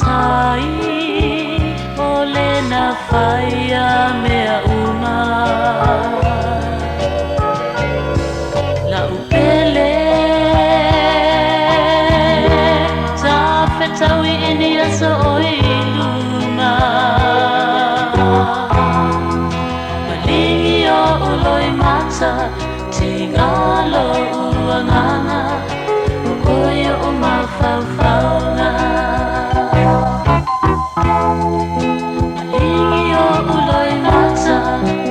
tai o lena faia mea uma. La'u pele sa fetaui i ni aso o i luma. Maligi o'u loimata, tiga lo'u agaga, o oe o'u mafaufauga. Maligi o'u loimata,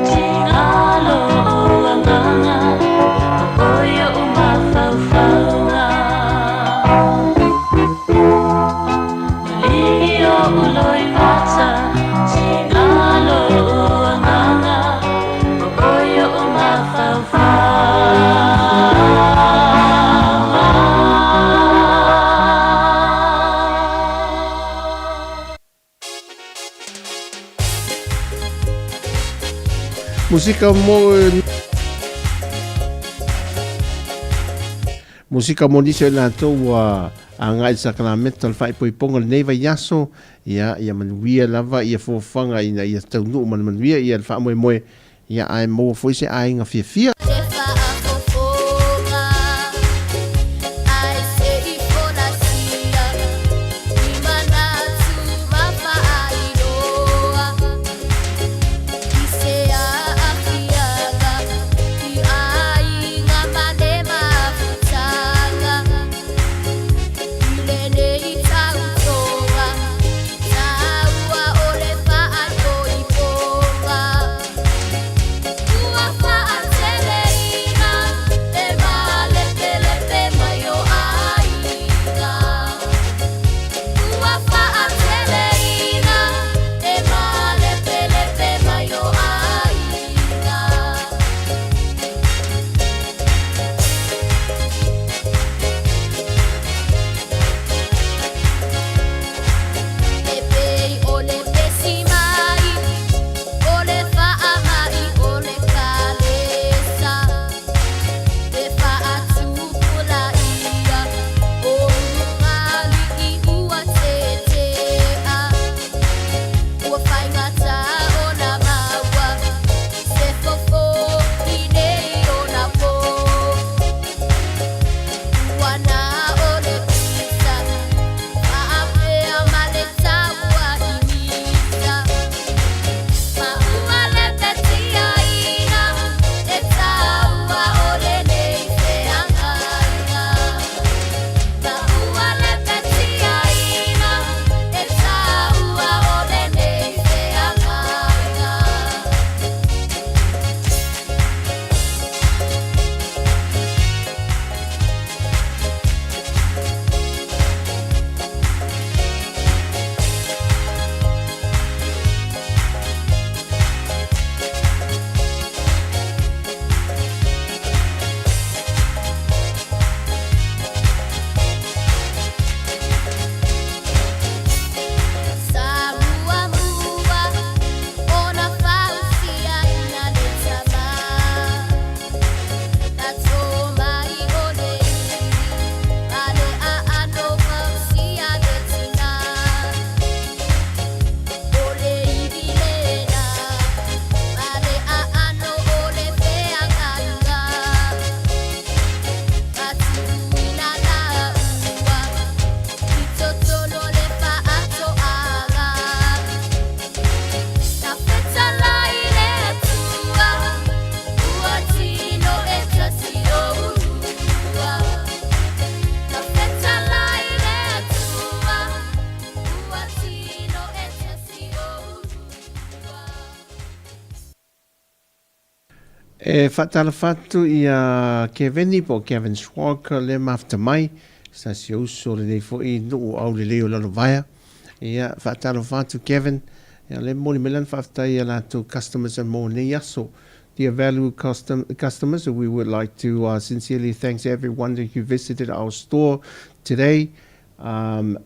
tiga lo'u agaga, o oe o'u mafaufauga. Maligi o'u loimata, tiga lo'u agaga, o oe o'u mafaufauga. Musika mo Musika mo nisi o i latou ua agai i le sakalameta o le faaipoipoga o lenei vaiaso, ia, ia manuia lava ia fuafuaga ina ia taunuu ma le manuia ia le faamoemoe, ia ae maua foi se aiga fiafia. E faatalofa atu ia Keveni po o Kevin Schwalk le mafuta mai, sa si uso lenei foi nuu aulelei o Lalovaea. Ia, faatalofa atu Kevin, ia le momoli mai lana faafetai i a latou customers mo nei aso. Dear valued custom, customers, we would like to uh, sincerely thank everyone who visited our store today. Um,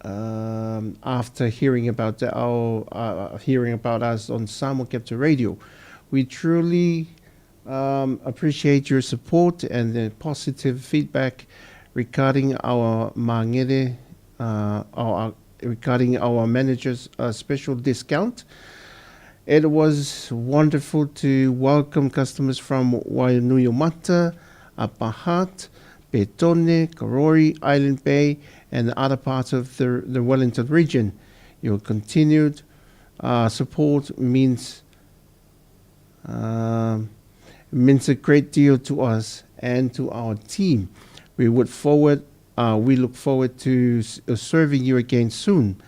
um, after hearing about the, our, uh, hearing about us on Samoa Capital Radio. We truly um, appreciate your support and the positive feedback regarding our mangere, uh, our regarding our manager's special discount. It was wonderful to welcome customers from Wainuiomata, Upper Hutt, Petone, Karori, Island Bay, and other parts of the, the Wellington region. Your continued support means means a great deal to us and to our team. We would forward, we look forward to serving you again soon.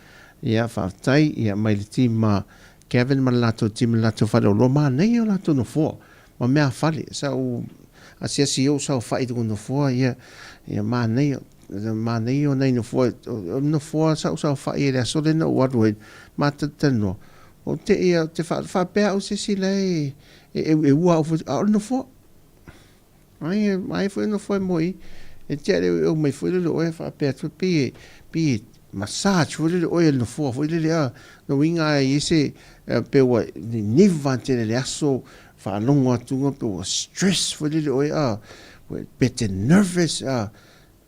Ia, faafetai, ia, mai le team a Kevin ma le latou team le latou fale o loa manaia o latou nofoa ma mea fale. Sa ou asiasi ou saofai i luga nofoa, ia, ia manaia, manaia o nai nofoa, o nofoa sa ou saofai ai le aso lea na ou alu ai, matalanoa, Ou te ia, te faapea au se isi la e eueua au foi, a o le nofoa. Ai, ai foi nofoa e moe i. E tea le eueu mai foi lele oe faapea atu, pei e, pei e massage foi lele oe e le nofoa foi lele a. No uiga ai e se, pe ua niniva tele le aso, faalogo atu pe ua stress foi lele oe a, pe te nervous a.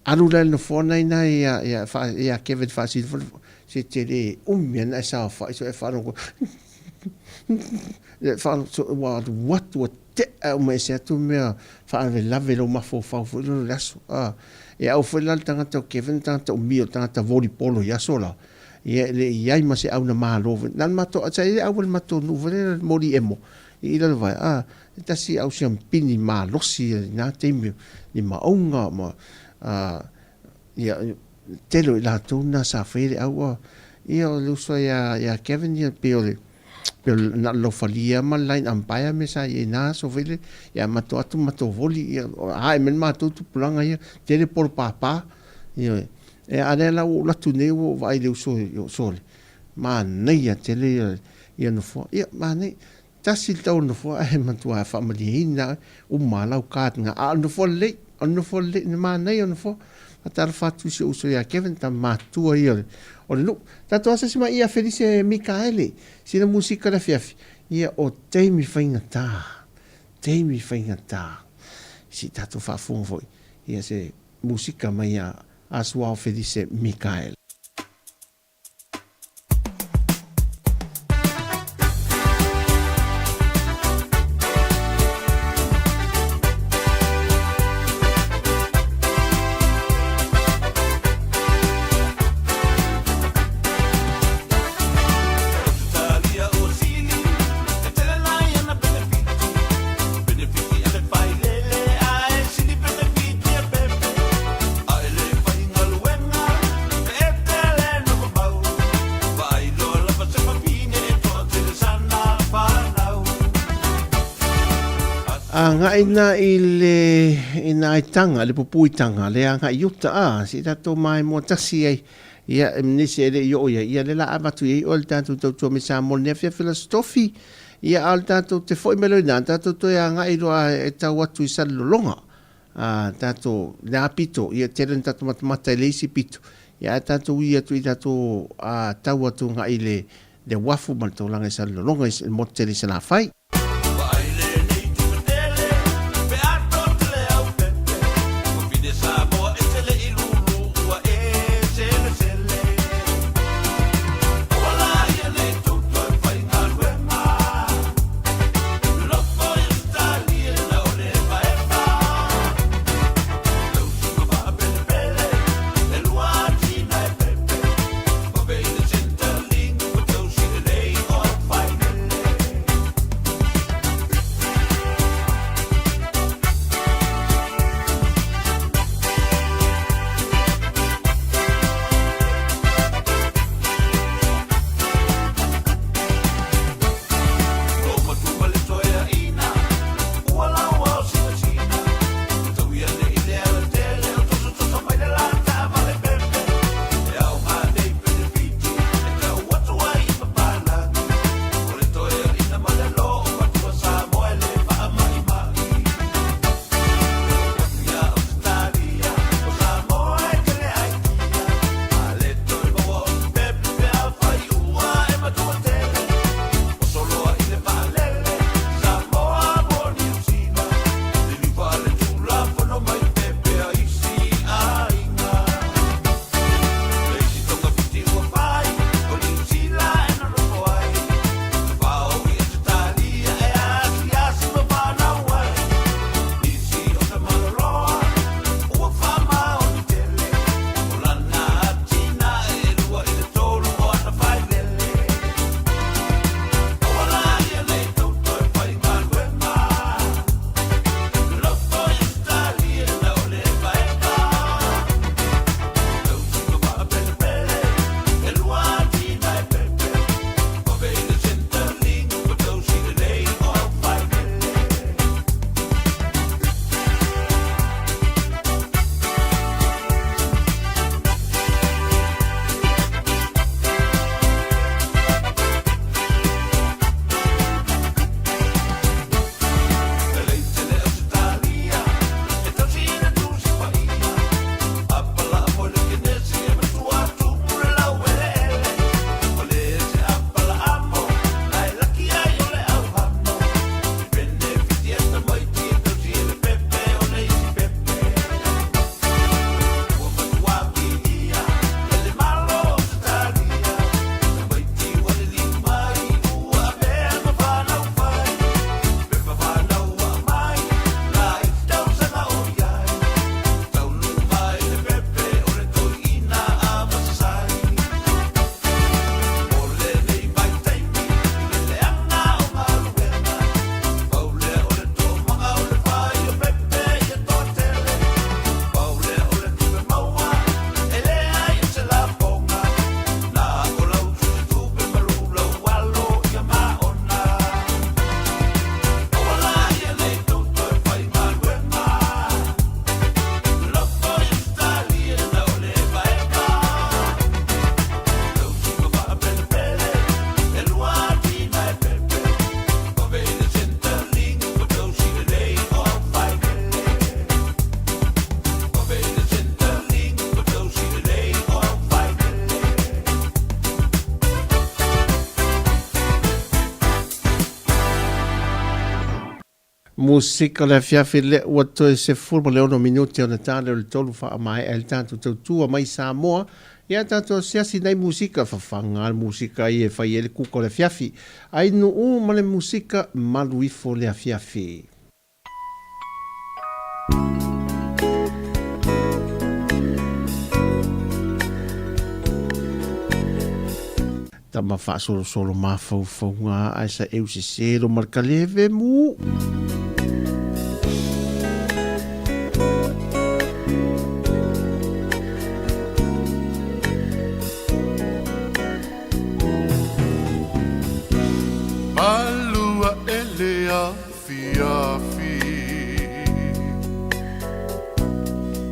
Alu la i le nofoa na ina ia, ia, fa, ia Kevin faasino foi, se te le umi ana e saofai so e faalogo le faalogo so ua alu atu ua tea uma ese atu mea faalavelave lou mafaufau foi lele o le aso. A, e au foi la le tagata o Kevin, tagata umi o le tagata volleyball i aso la. Ia e le i ai ma se au na malo foi. Na o le matou, sa i ai le au a le matou nuu foi lele moli emo i Lalovaea, a, E tasi au siampini malosi i na taimi ni maauga ma ia tele o i latou na sa faia le au a ia o le uso ia ia Kevin ia pei o le pei o na o le laufalia ma le line umpire me sa i ai na aso foi lele ia matou atu matou voli ia ae mai le matou tupulaga ia tele polo papa ioe e a lea la ua ou alu atu nei ua ou vaai i le uso o Sole manaia tele ia ia nofoa ia manaia Tasi le tau o le nofoa ae matua faamalieina oe, uma lava lau card na, a o le nofoa lelei, o le nofoa lelei, na manaia o nofoa. Faatalofa atu i si ou uso ia Kevin, tama matua ia o le nuu. Tatou asiasi mai ia Felise Mikaele, sina musika le afiafi, ia o taimi faigata, taimi faigata. Si tatou faafofoga foi, ia se musika mai ia Asuao Felise Mikaele. Agai na i le i nā aitanga, le pupuitanga, le agai i uta, ā, se i tātou maimoa tasi ai, ia, e nisi e le i oo i ai, ia le la avatu i ai oe le tātou tautua me Samoa i lenei afiafi le Aso Tofi, ia, a o le tātou te foi mai loa i ina, tātou toe agai loa e tau atu i Salelologa. Ā, tātou, le a pito, ia tele na tātou matamata i le isi pito, ia ae tātou ui atu i tātou, ā, tau atu ngaʻi le, le uafu ma le taulaga i Salelologa, i le motu tele i Salafai. Musika o le afiafi lea ua toe 16 minute ona ta lea o le 3 faamaea ai le tatou tautua mai Samoa. Ia tatou asiasi nai musika fafaga le musika ia e fai ai le kuka o le afiafi. Ai nuu ma le musika malu ifo le afiafi. Tama faasolosolo mafaufauga ae sa eu sese lo ma le kaleve mu. Malua ele afiafi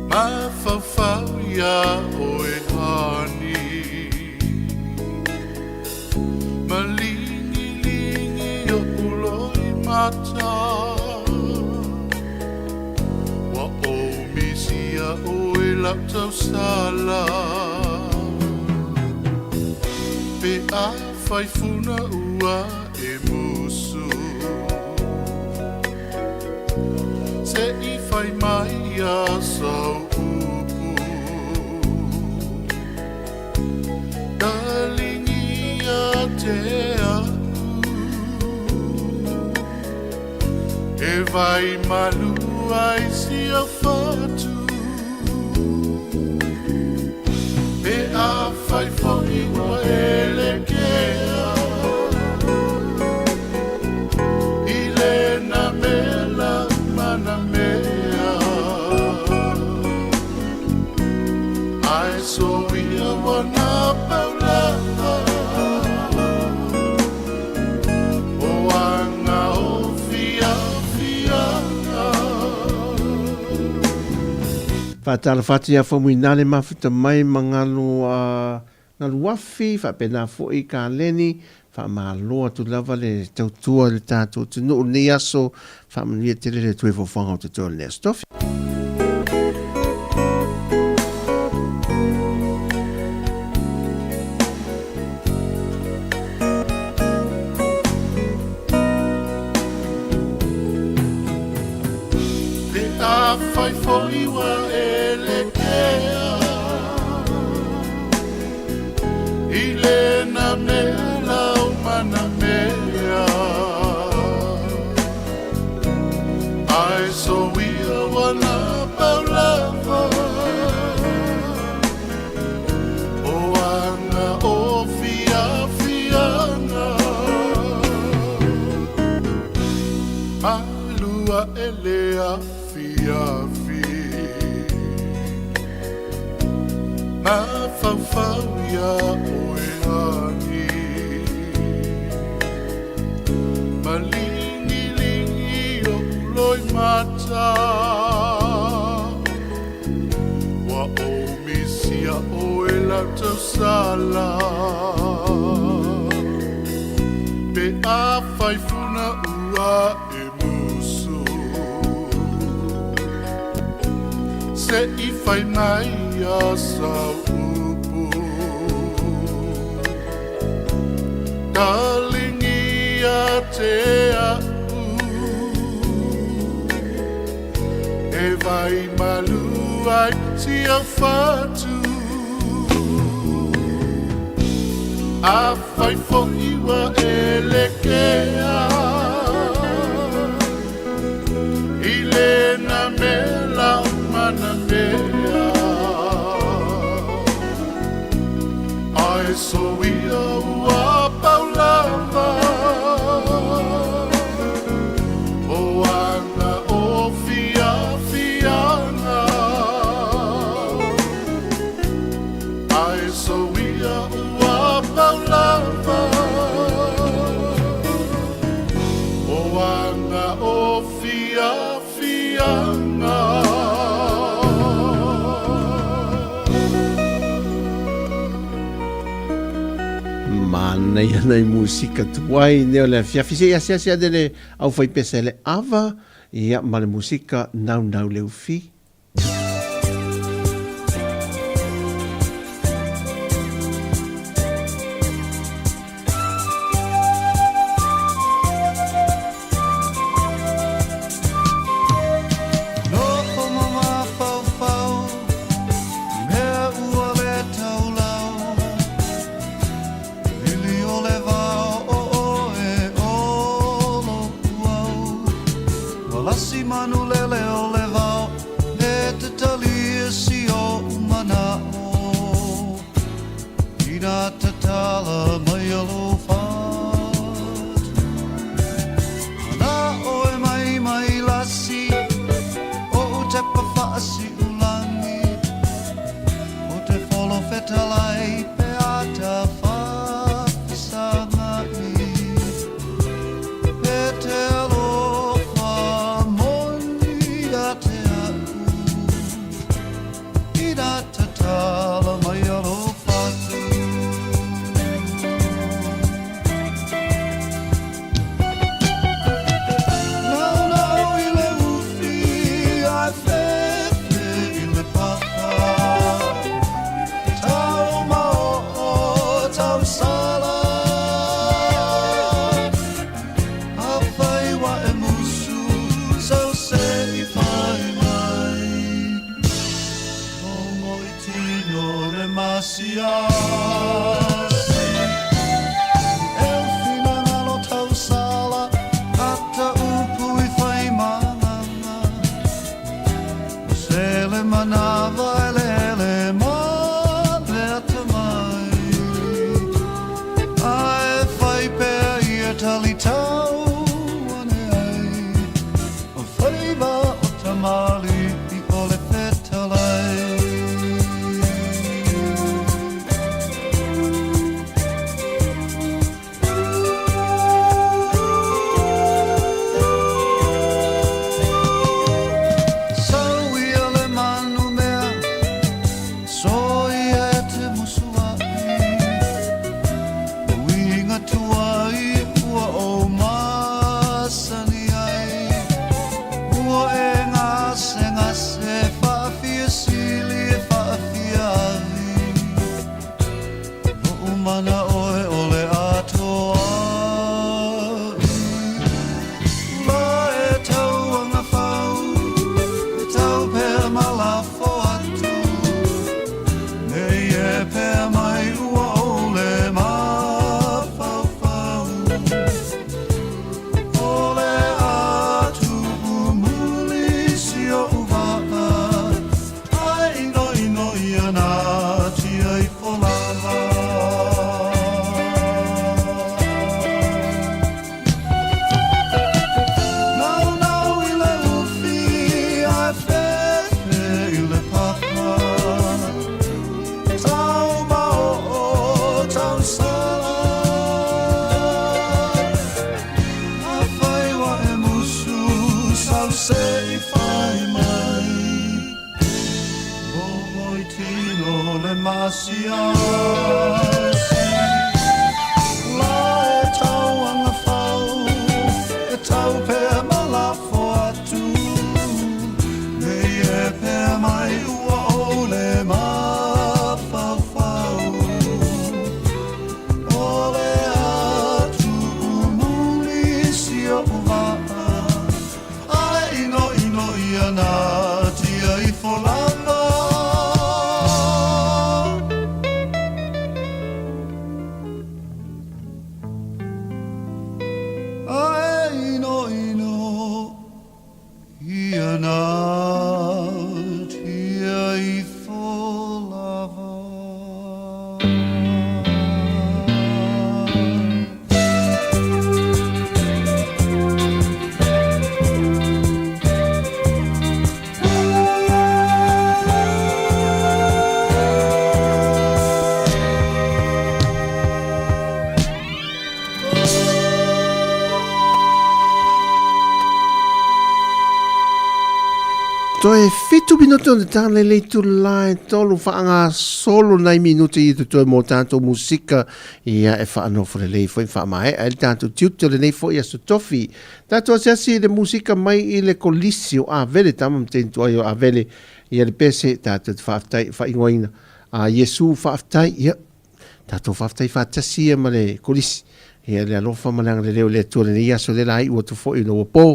Mafaufau ia oe honey Malingilingi oʻu loimata Ua ou misia ʻoe lau tausala Pe afai funa ua e musu Se i fai mai ia sau upu Talingi ia te a'u E vai malu ai sia fatu Pe afai foi ua e lekea I lena mea ma na mea Ae soia ua na pau lava O aga o fiafiaga. Faatalofa atu ia Faumuina le mafuta mai ma galu a Galuafi, faapena foi Kaleni, faamalo atu lava le tautua i le tatou atunuu i lenei aso, faamanuia tele le Atua i foafoaga o totoe o lenei aso tofi. Pe afai foi ua e lekea I lena mea lau mana mea Ae soia ua na pau lava O aga o fiafiaga Malua e le afiafi Mafaufau ia oe ani Malingilingi oʻu loimata Ua ou misia ʻoe lau tausala Pe afai funa ua e musu Se i fai mai ia sau upu Talingi ia te a'u E vai malu ai si au fatu Afai foi ua e lekea I lena mea lau mana mea Ae soia ua pau lava O aga o fiafiaga Ae soia ua pau lava O aga o fiafiaga. Manaia nai musika tuai nei o le afiafi se i asiasi ane le aufaipese le ava ia ma le musika naunau leufi. manu lele o le vao E te talia si oʻu manaʻo Inā tatala mai lou fatu Manaʻo e mai mai lasi Oʻu tepa faasiulagi O te folo fetalai pe a tafafesagai E te alofa moni ia te aʻu Inā tatala mai lou fatu. Naunau i le ufi ae fefe i le papa Tau ma oo tau sala Afai ua e musu sau se i fai mai Logo i tino le masiasi E finagalo tausala Ata upu i fai magaga O se le manava e lele ma le atamai Ae fai pea ia talitau ane ai O faiva o tamalii o le fetalai. Sau ia le manu mea, soia e te musuai, Uiga tuai ua ou masani ai, Ua e gasegase faafiasili e faafiavi, Loʻu manaʻo e ʻole atoa La e tauagafau, e tau pea ma lafo atu, Nei e pea mai ua ou lē mafaufau. O le a tuumuli si oʻu vaa, Ae inoino ia na tia ifo lava. Naunau i le ufi ae fefe i le papa Tau ma oo tau sala Afai ua e musu sau se i fai mai Logo i tino le masiasi La e tauagafau e tau pea ma lafo atu Nei e pea mai ua ou lē mafaufau O le a tuumuli si oʻu vaa Ae inoino ia na tia ifo lava. Ae inoino ia na tia ifo lava. Toe fitu minute o te tāne le itula e tolu faagasolo nai minute i totoe mo tātou musika ia e whaanofo lelei foi whaamaea ai le tātou tiute o lenei foi aso tofi. Tātou asiasi i le musika mai i le kolisi o Avele tama ma teni tuai o Avele ia le pese tātou te whaaftai whaingoaina a Iesu whaaftai ia tātou whaaftai whaatasi ia ma le kolisi ia le alofa ma le agalelei o le Atua lenei aso le la iu atu foi ona ua po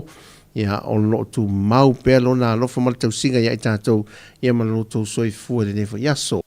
ia o lo o tumau pea lona alofa ma le tausiga ia i tātou ia ma lo tou soifua i lenei foi aso.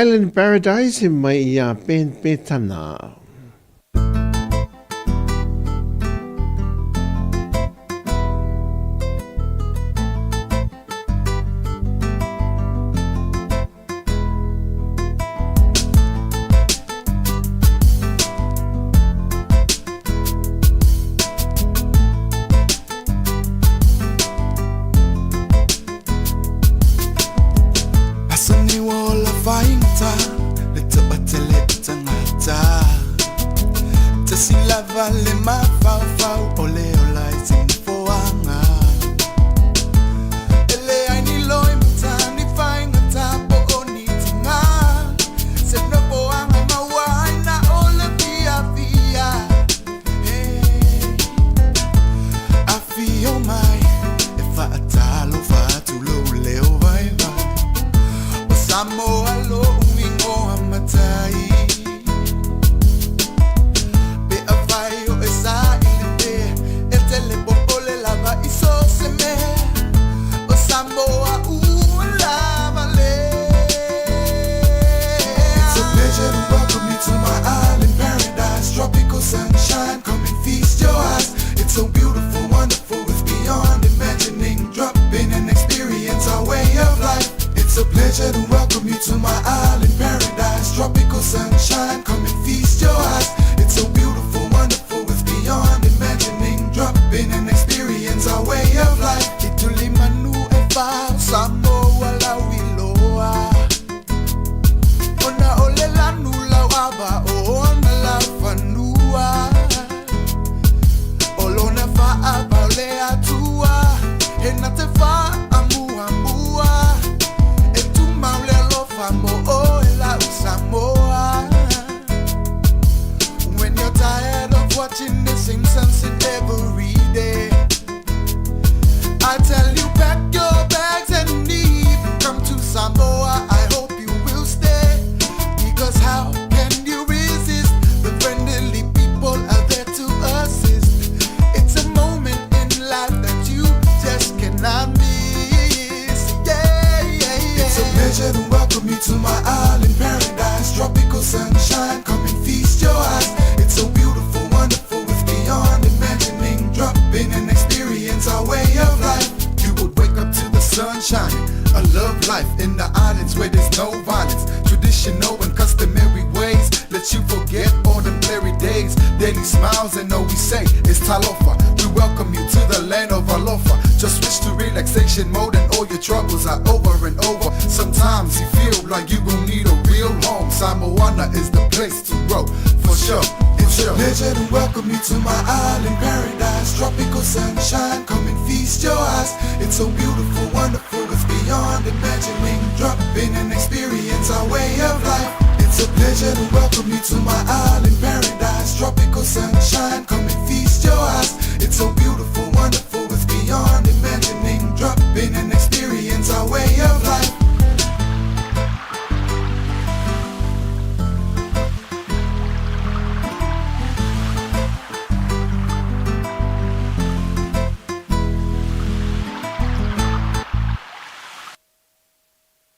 Island Paradise mai iā Ben Petana.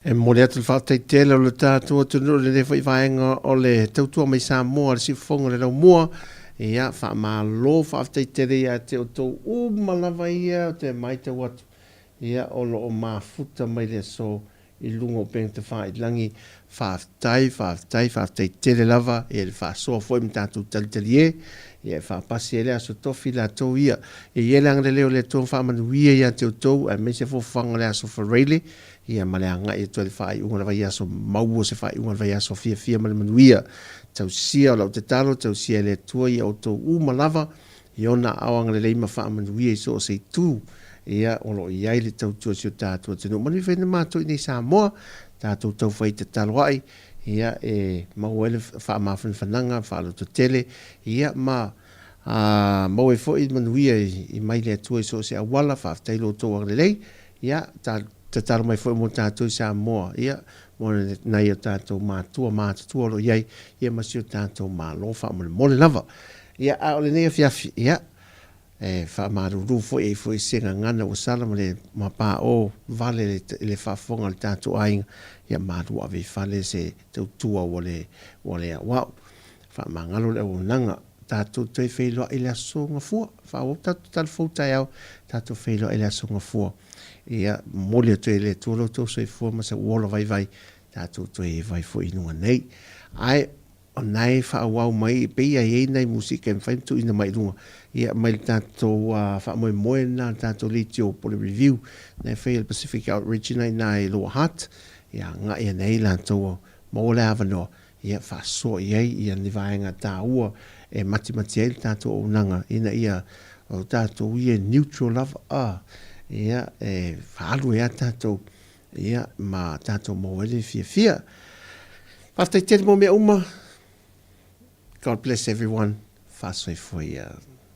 E momoli atu le faafetai tele o le tatou atunuu i lenei foi vaega o le tautua mai Samoa le siufofoga o le laumua. Ia, faamalo faafetai tele ia te outou uma lava ia ou te matau atu, ia, o lo o mafuta mai le aso i luga o upega tafailagi. Faafetai, faafetai, faafetai tele lava i le faasoa foi ma tatou talitalie, ia e faapasi ai le Aso Tofi latou ia. Ia i ai le agalelei o le Atua ma faamanuia ia te outou aemaise fofofaga o le Aso Faraile, ia ma le agai atu ai le faaiuga o le vaiaso maua se faaiuga o le vaiaso fiafia ma le manuia. Tausia o lau tatalo, tausia e le Atua ia outou uma lava i ona aao agalelei ma faamanuia i so o se itu ia o lo o i ai le tautua i si o tatou atunuu. Manuia fai na matou i nei Samoa, tatou taufai tatalo ai, ia e maua ai le faamafanafanaga, faalototele, ia ma a maua ai foi manuia i mai le Atua i so o se auala. Faafetai lo outou agalelei, ia ta tatalo mai foi mo tatou i Samoa, ia mo nai o tatou matua matutua o lo o i ai, ia ma si o tatou Malo faamolemole lava. Ia, a o lenei afiafi, ia, E faamalulu foi ai foi se gagana ua sala ma le mapao vale i le faafofoga a le tatou aiga, ia malu ave i fale se tautua ua le ua le aoao. Faamagalo le auaunaga. Tatou toe feiloai i le Aso Gafua. Faaauau tatou tala fou taeao, tatou feiloai i le Aso Gafua. Ia momoli atu e le Atua lo outou soifua ma sau ola vaivai, tatou toe eva ai foi i luga nei. Ae O na e faaauau mai e pei e i ai nai musika e mafai ona tuuina mai i luga, ia mai le tatou faamoemoe lena le tatou leitio po o le review na e faia e le Pacific Outreach ina ina i Lower Hutt, ia agai ane ai latou maua le avanoa ia faasoa i ai ia ni vaega taua e matimati ai le tatou auaunaga ina ia o tatou ia e neutral lava a ia e faaalu ai lava tatou Ia, ma tatou maua ai le fiafia. Faafetai tele mo mea uma. God bless everyone. Faasoifua ia.